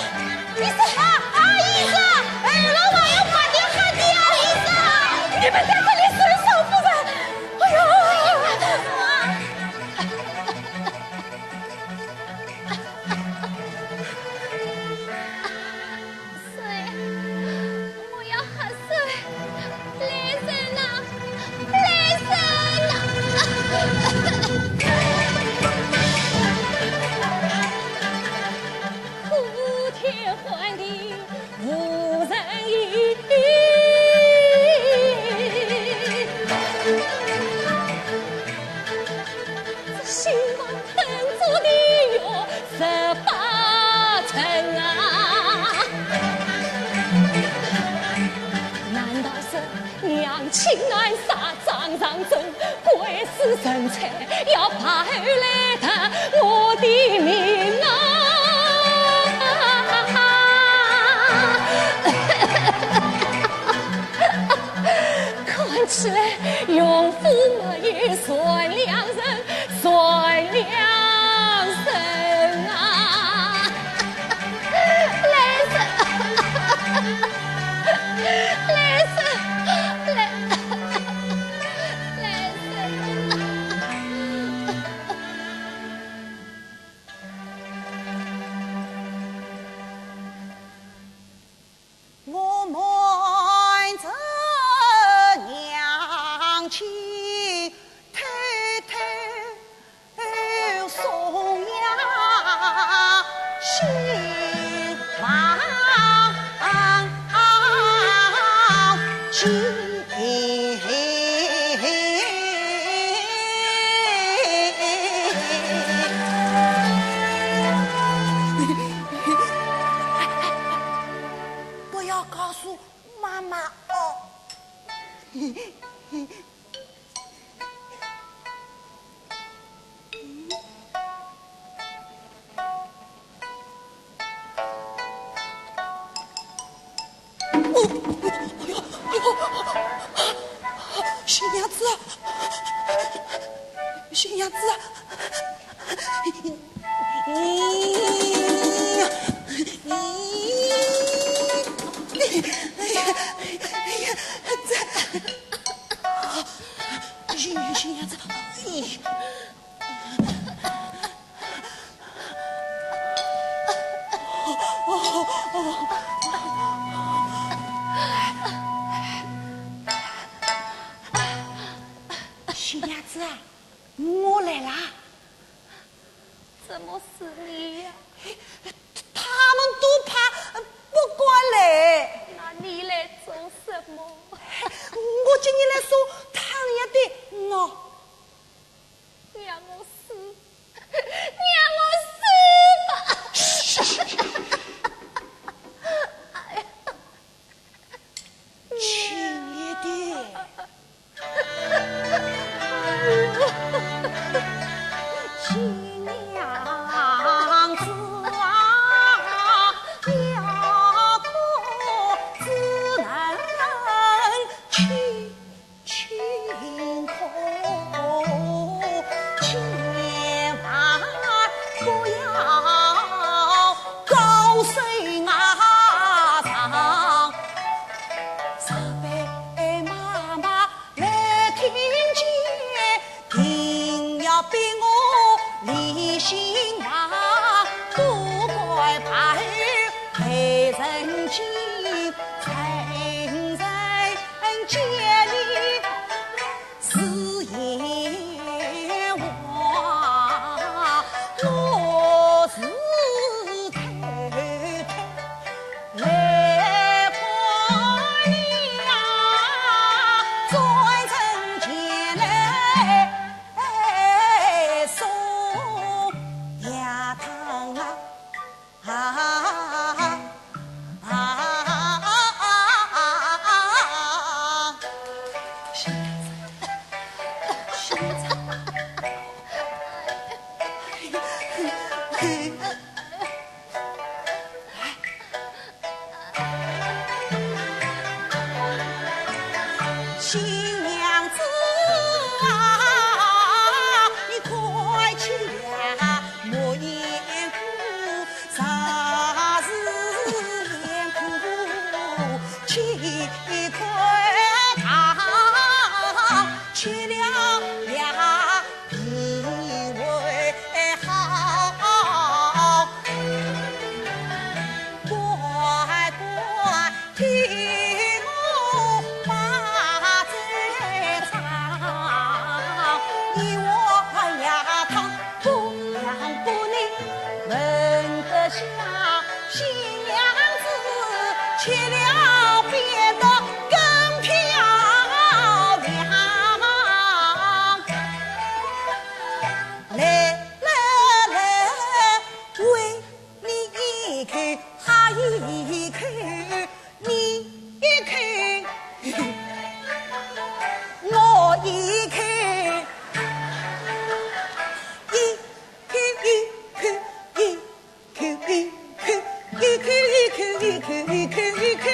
医生，啊，啊，医生，哎，老麻药快点喝的啊，医生。你们在这里睡手不人？哎呀！水，我要喝水，来人呐，来人呐！看起来，用夫没有善良人，善良人啊！来人，来人，来，来人！我瞒着娘亲偷偷送呀新郎去。 不要告诉妈妈哦。哦，哎呦，哎呦，新娘子啊，新娘子啊。 新娘子啊，我来啦。 怎么是你呀？他们都怕，呃，不敢来。那你来做什么？我今天来送汤药的，我。让我死，让我死吧！嘘，嘘，嘘。哎呀。 亲爱的。新娘子啊，要哭只能轻轻哭，千万不要高声啊唱。 若被妈妈来听见，定要逼我离新房，不怪白头待人贱，成人见你 是闲话，我是偷偷来看你呀，专程前来送药汤啊。 啊啊啊啊啊啊！新娘子啊，你快起来，莫念苦，啥事念苦，去看堂，去了呀。 来来来，喂，你一口，他一口，你一口，我一口，一口一口一口。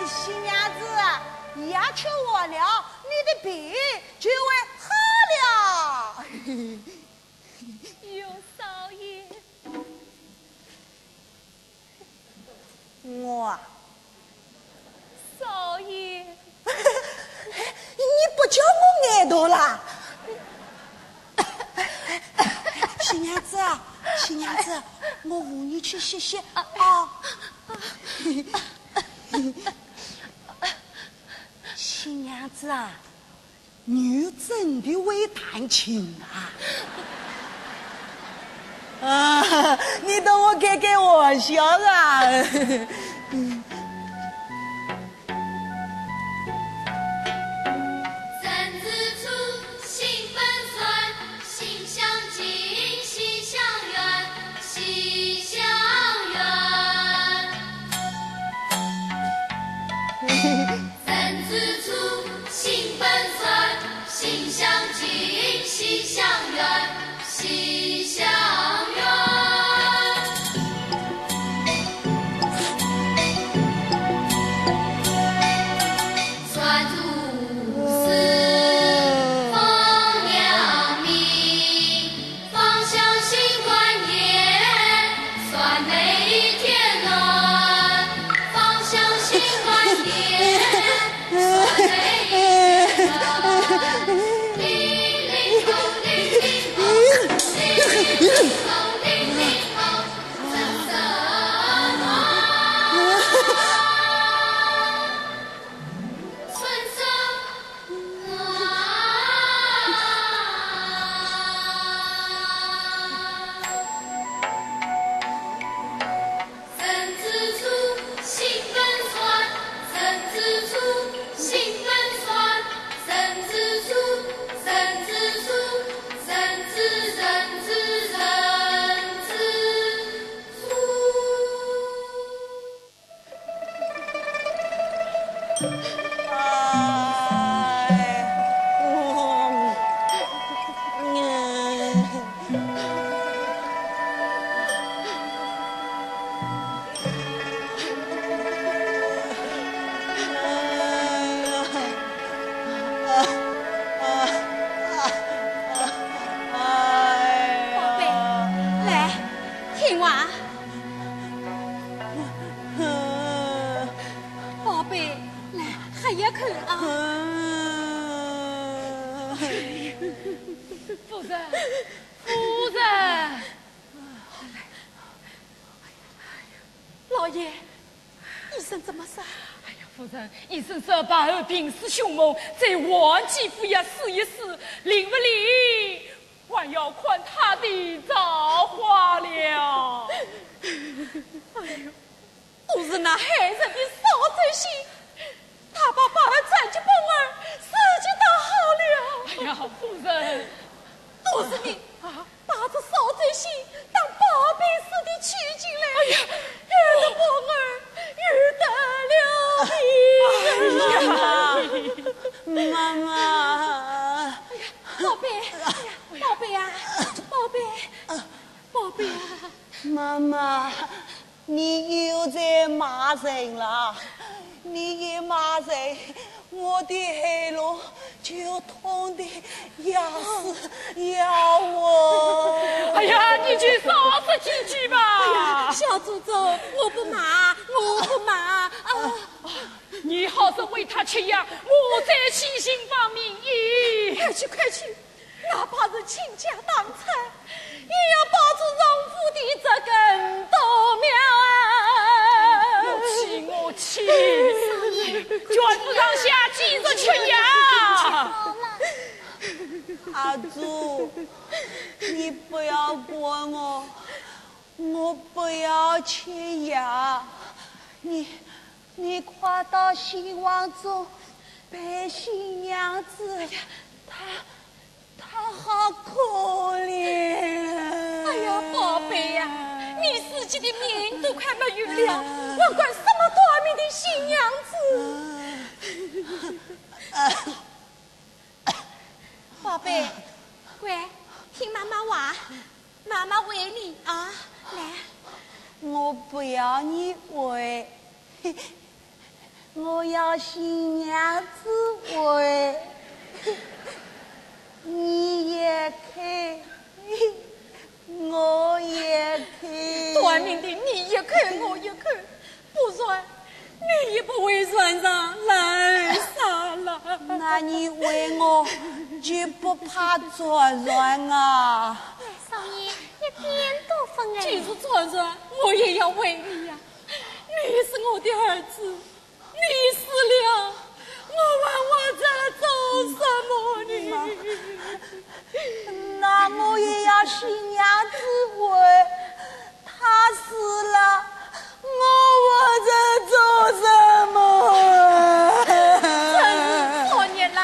新娘子，夜吃完了，你的病就会好了。有少爷。我啊。少爷。你不叫我眼头啦？新娘子啊，新娘子，我扶你去歇歇啊。 新娘子啊，你真的会弹琴啊？啊，你逗我开开玩笑啊。 宝贝，来，听话。 宝贝，来，喝一口啊。夫人，夫人。老爷，医生怎么说？哎呀，夫人，医生说宝儿病势凶猛，再晚几服药试一试，灵不灵， 还要看他的造化了。哎呦，都是那害人的扫帚星，他把宝儿转给本儿，自己倒好了。哎呀，夫人，都是你啊，把这扫帚星当宝贝似的去宝贝啊，宝贝，宝贝啊！妈妈，你又在骂人了。你一骂人，我的喉咙就痛得要死要活。哎呀，你就少说几句吧。哎呀，小祖宗，我不骂，我不骂啊！你好生为她吃药，我再细心方明医。快去，快去，哪怕是倾家荡产，也要保住丈夫的这根稻苗啊！我去，我去！少爷，全副上下继续吃药。好了。阿珠，你不要管我，我不要吃药。你，你快到新房中陪新娘子，她，她好可怜。哎呀，宝贝呀，你自己的命都快没有了，还管什么短命的新娘子？宝贝，乖，听妈妈话，妈妈喂你啊，来。我不要你喂，我要新娘子喂。你也看，我也看。短命的，你也看，我也看。 不然，你也不会染上来啥了。那你为我就不怕传染啊？少爷，一点都不碍。既是传染，我也要为你呀。你是我的儿子，你死了，我还活着做什么呢？那我也要新娘子喂。 他死了，我活着做什么？真是作孽啦！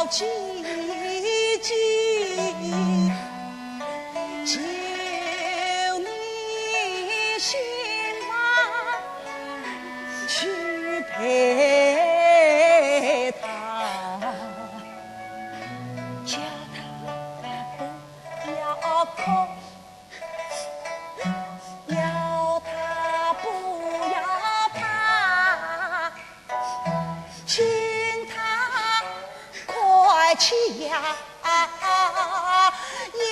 姐姐，求你心房去陪她，叫她不要哭。 要她不要怕，请她快去呀，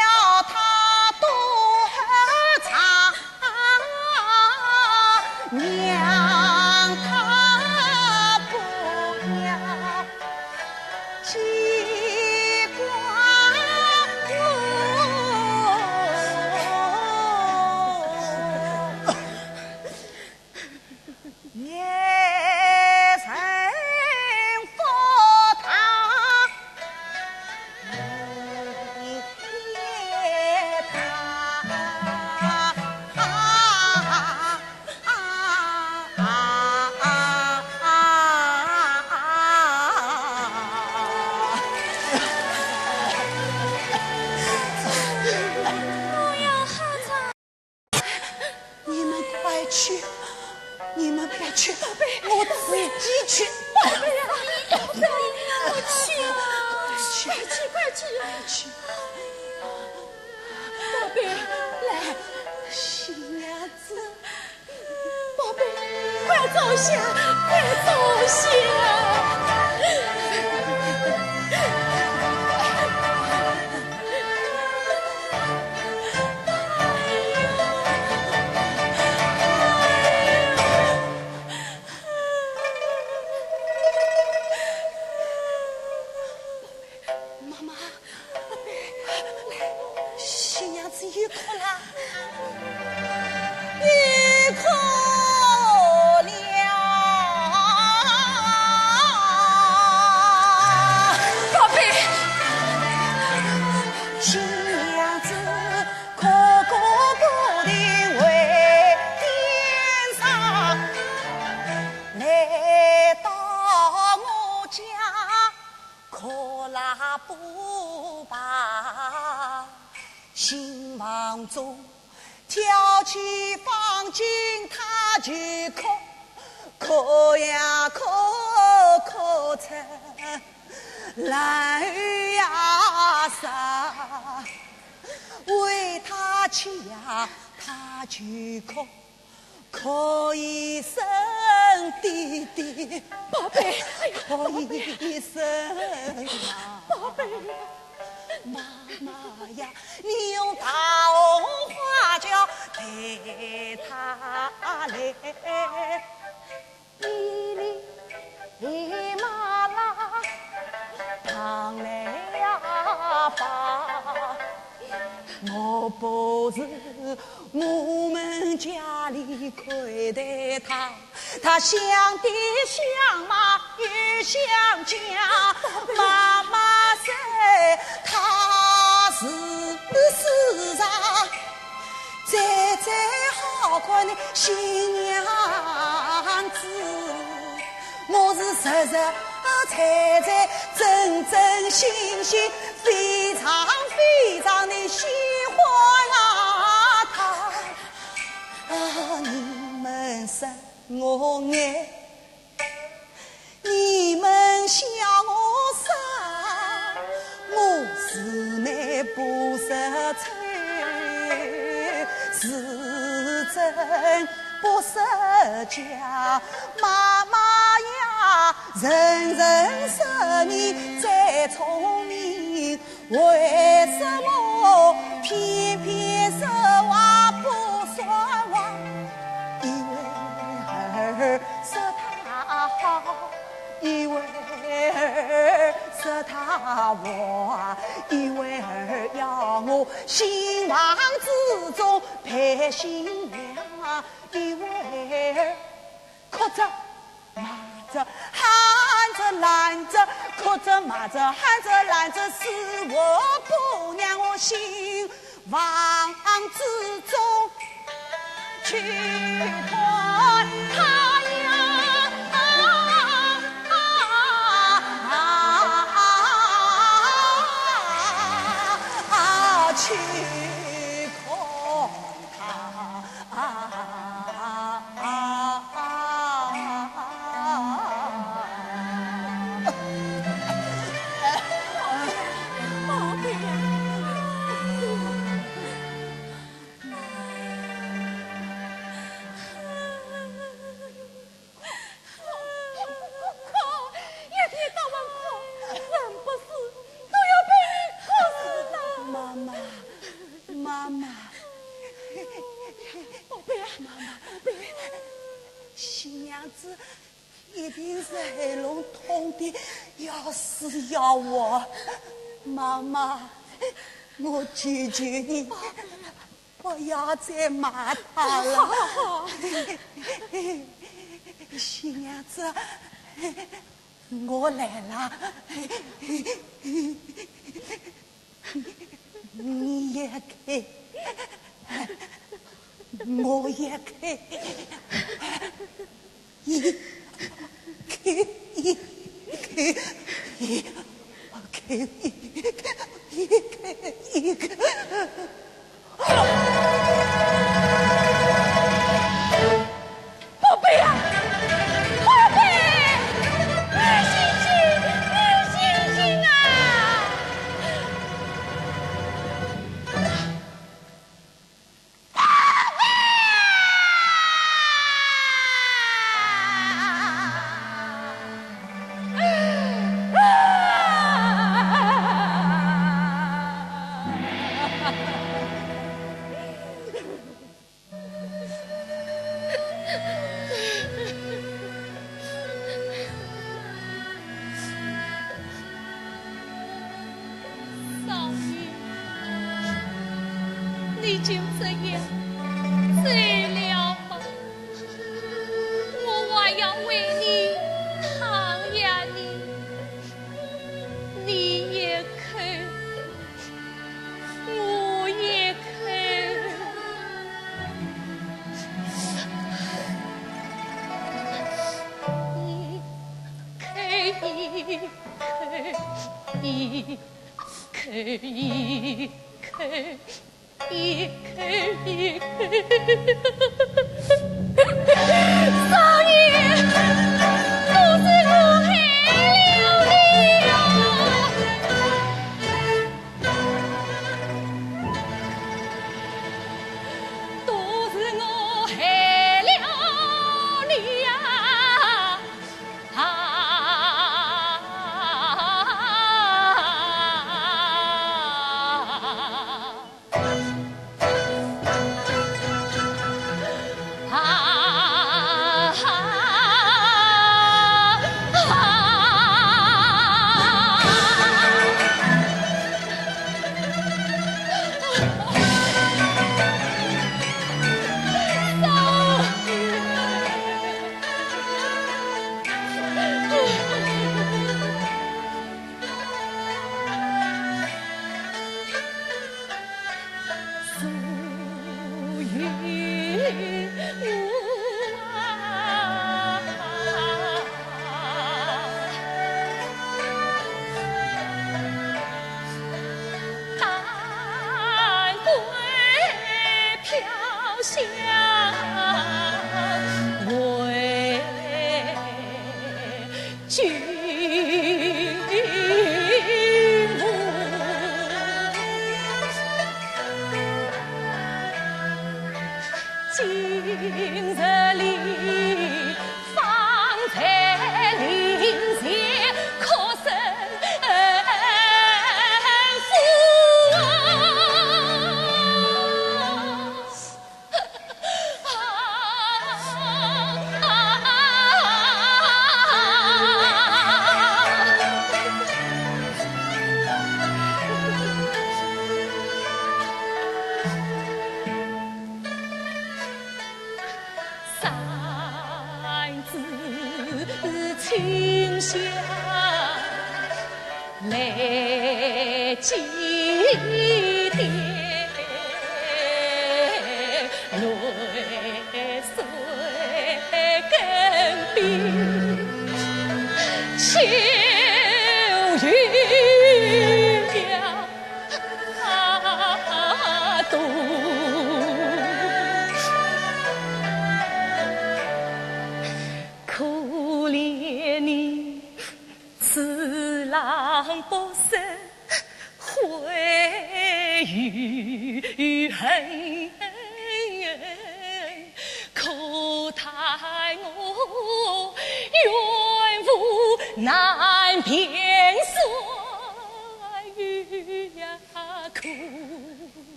要她多喝茶，让她不要 记挂我。你们快去，你们别去，我自己去。宝贝呀，宝贝，我去啊，快去，快去，快去。宝贝，来，新娘子。 宝贝，快坐下，快坐下。妈妈， 宝贝，来，新娘子又哭了，又哭了。宝贝，新娘子哭个不停回天上，来到我家 哭啦不罢，新房中跳起方巾，她就哭，哭呀哭，哭出泪呀洒，为她气呀，她就哭。 哭一声爹爹，宝贝，哎呀，哭一声妈妈。宝贝，妈妈呀，你用大红花轿陪她来。哩哩哩啦啦，唱来呀吧。 我不是我们家里亏待她，她想爹想妈又想家，妈妈说她是世上最最好看的新娘子。 我是实实在在、真真心心、非常非常的喜欢啊她。啊，你们说我矮，你们笑我傻，我是美不识丑，是真 不识假，妈妈呀，人人说你最聪明，为什么偏偏说话不算话？一会儿说她好，一会儿说她坏，一会儿要我新房子中配新娘。 一会儿哭着骂着喊着拦着，哭着骂着喊着拦着，死活不让我新房子中去看她呀。的要死要活。妈妈，我求求你，不要再骂他了。好，好，好。新娘子，我来了。 你也开，我也开，一开一开，一开一开，一开一开。 宝贝啊，宝贝，你醒醒，你醒醒啊！宝贝啊！ 少爷，你就这样走了吧，我还要为你唱呀你，你也哭， 我也哭。一哭一哭，一哭一哭。 一口一口，少爷，都是我害了你哟，都是我害了你呀！ 啊！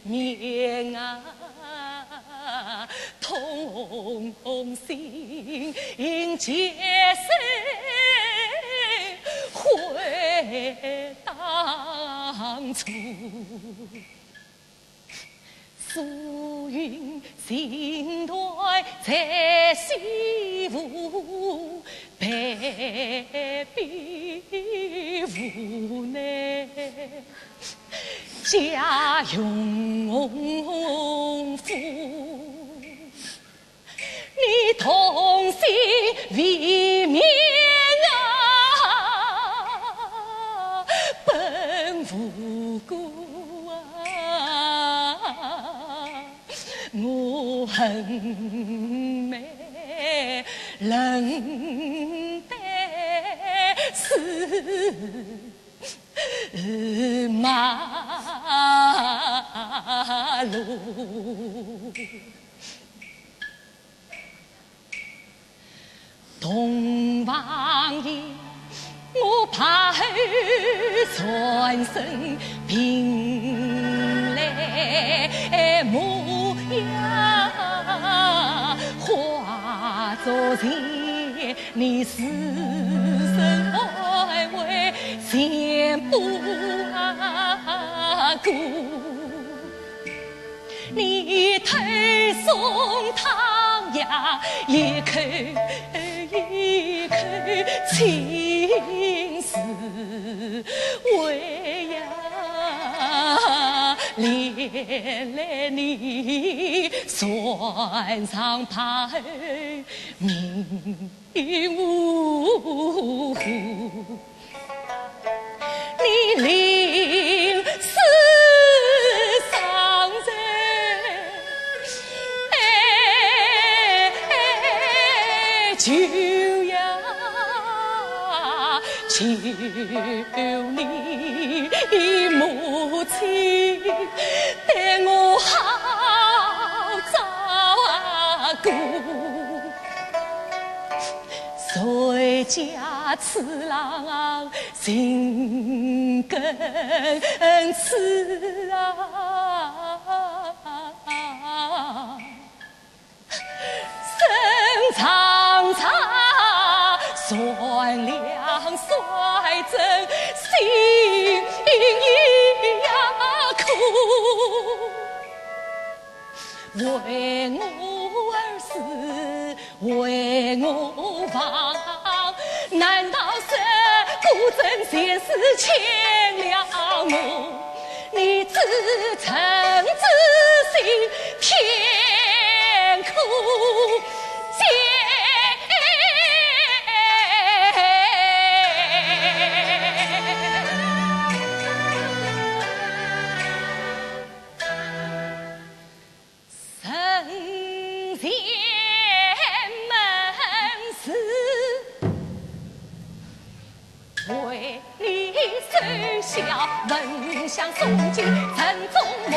面啊，痛心结愁回当初。素云情断在西湖，被逼无奈。 家用夫，你痛心未泯啊，本无辜啊，我恨梅冷得死。 马路。洞房夜，我怕后三生平来模样，化作前 你死生安危全不顾。你推送汤药，一口一口青丝喂呀，连累你船上怕命 无辜。你临死伤心，哎，求呀，求你母亲，对我好照顾。 谁家此郎心更痴啊？身上插善良率真，心也苦。 为我而死，为我亡，难道是孤枕前世欠了我？你只恨之心，天可鉴。 人间门市，为你守孝，焚香诵经，晨钟暮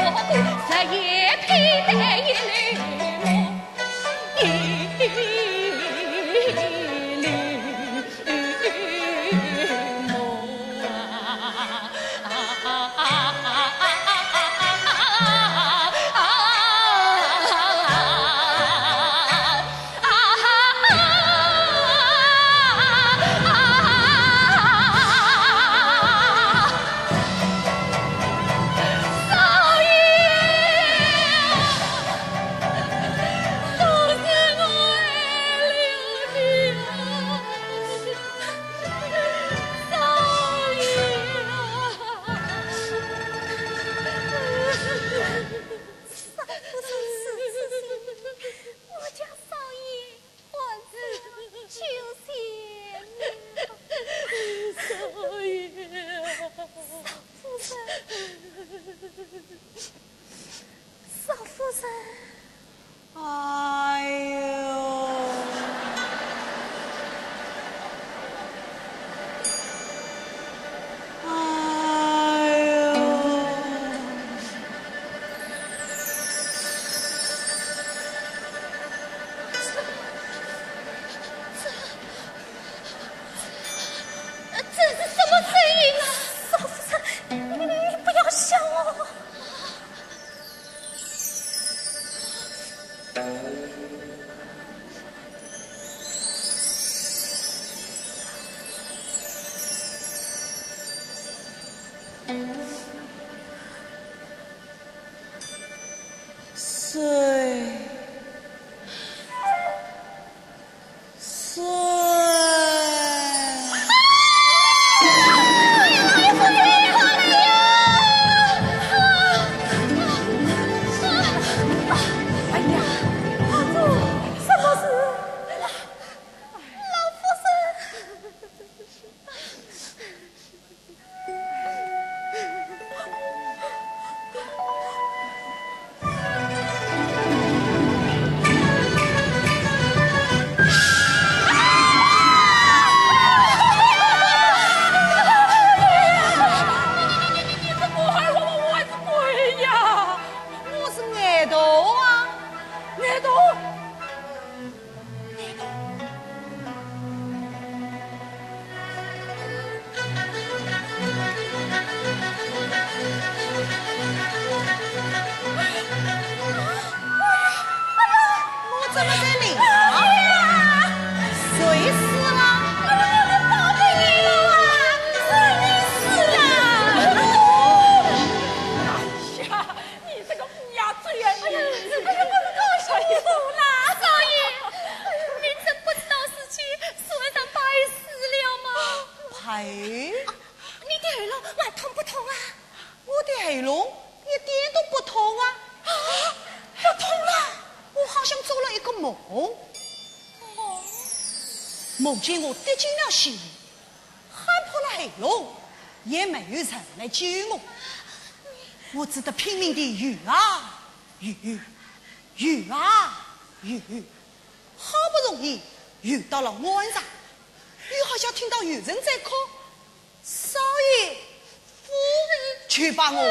水，水。哎呀，什么事？老夫人。 我是外头啊，外头。 我怎么在里啊？谁死了？哎呀，我的宝贝儿啊，是你死了！哎呀，你这个乌鸦嘴啊！哎呀，哎呀，不能搞笑我啦！少爷，您真不知道事情是晚上白死了吗？白？啊，你的喉咙还痛不痛啊？我的喉咙一点都不痛啊！啊，不痛了？我好像做了一个梦。梦？梦见我跌进了水里， 喊破了喉咙，也没有人来救我。我只得拼命地游啊游，游啊游，好不容易游到了岸上，又好像听到有人在哭：“少爷，夫人！”就把我哭醒。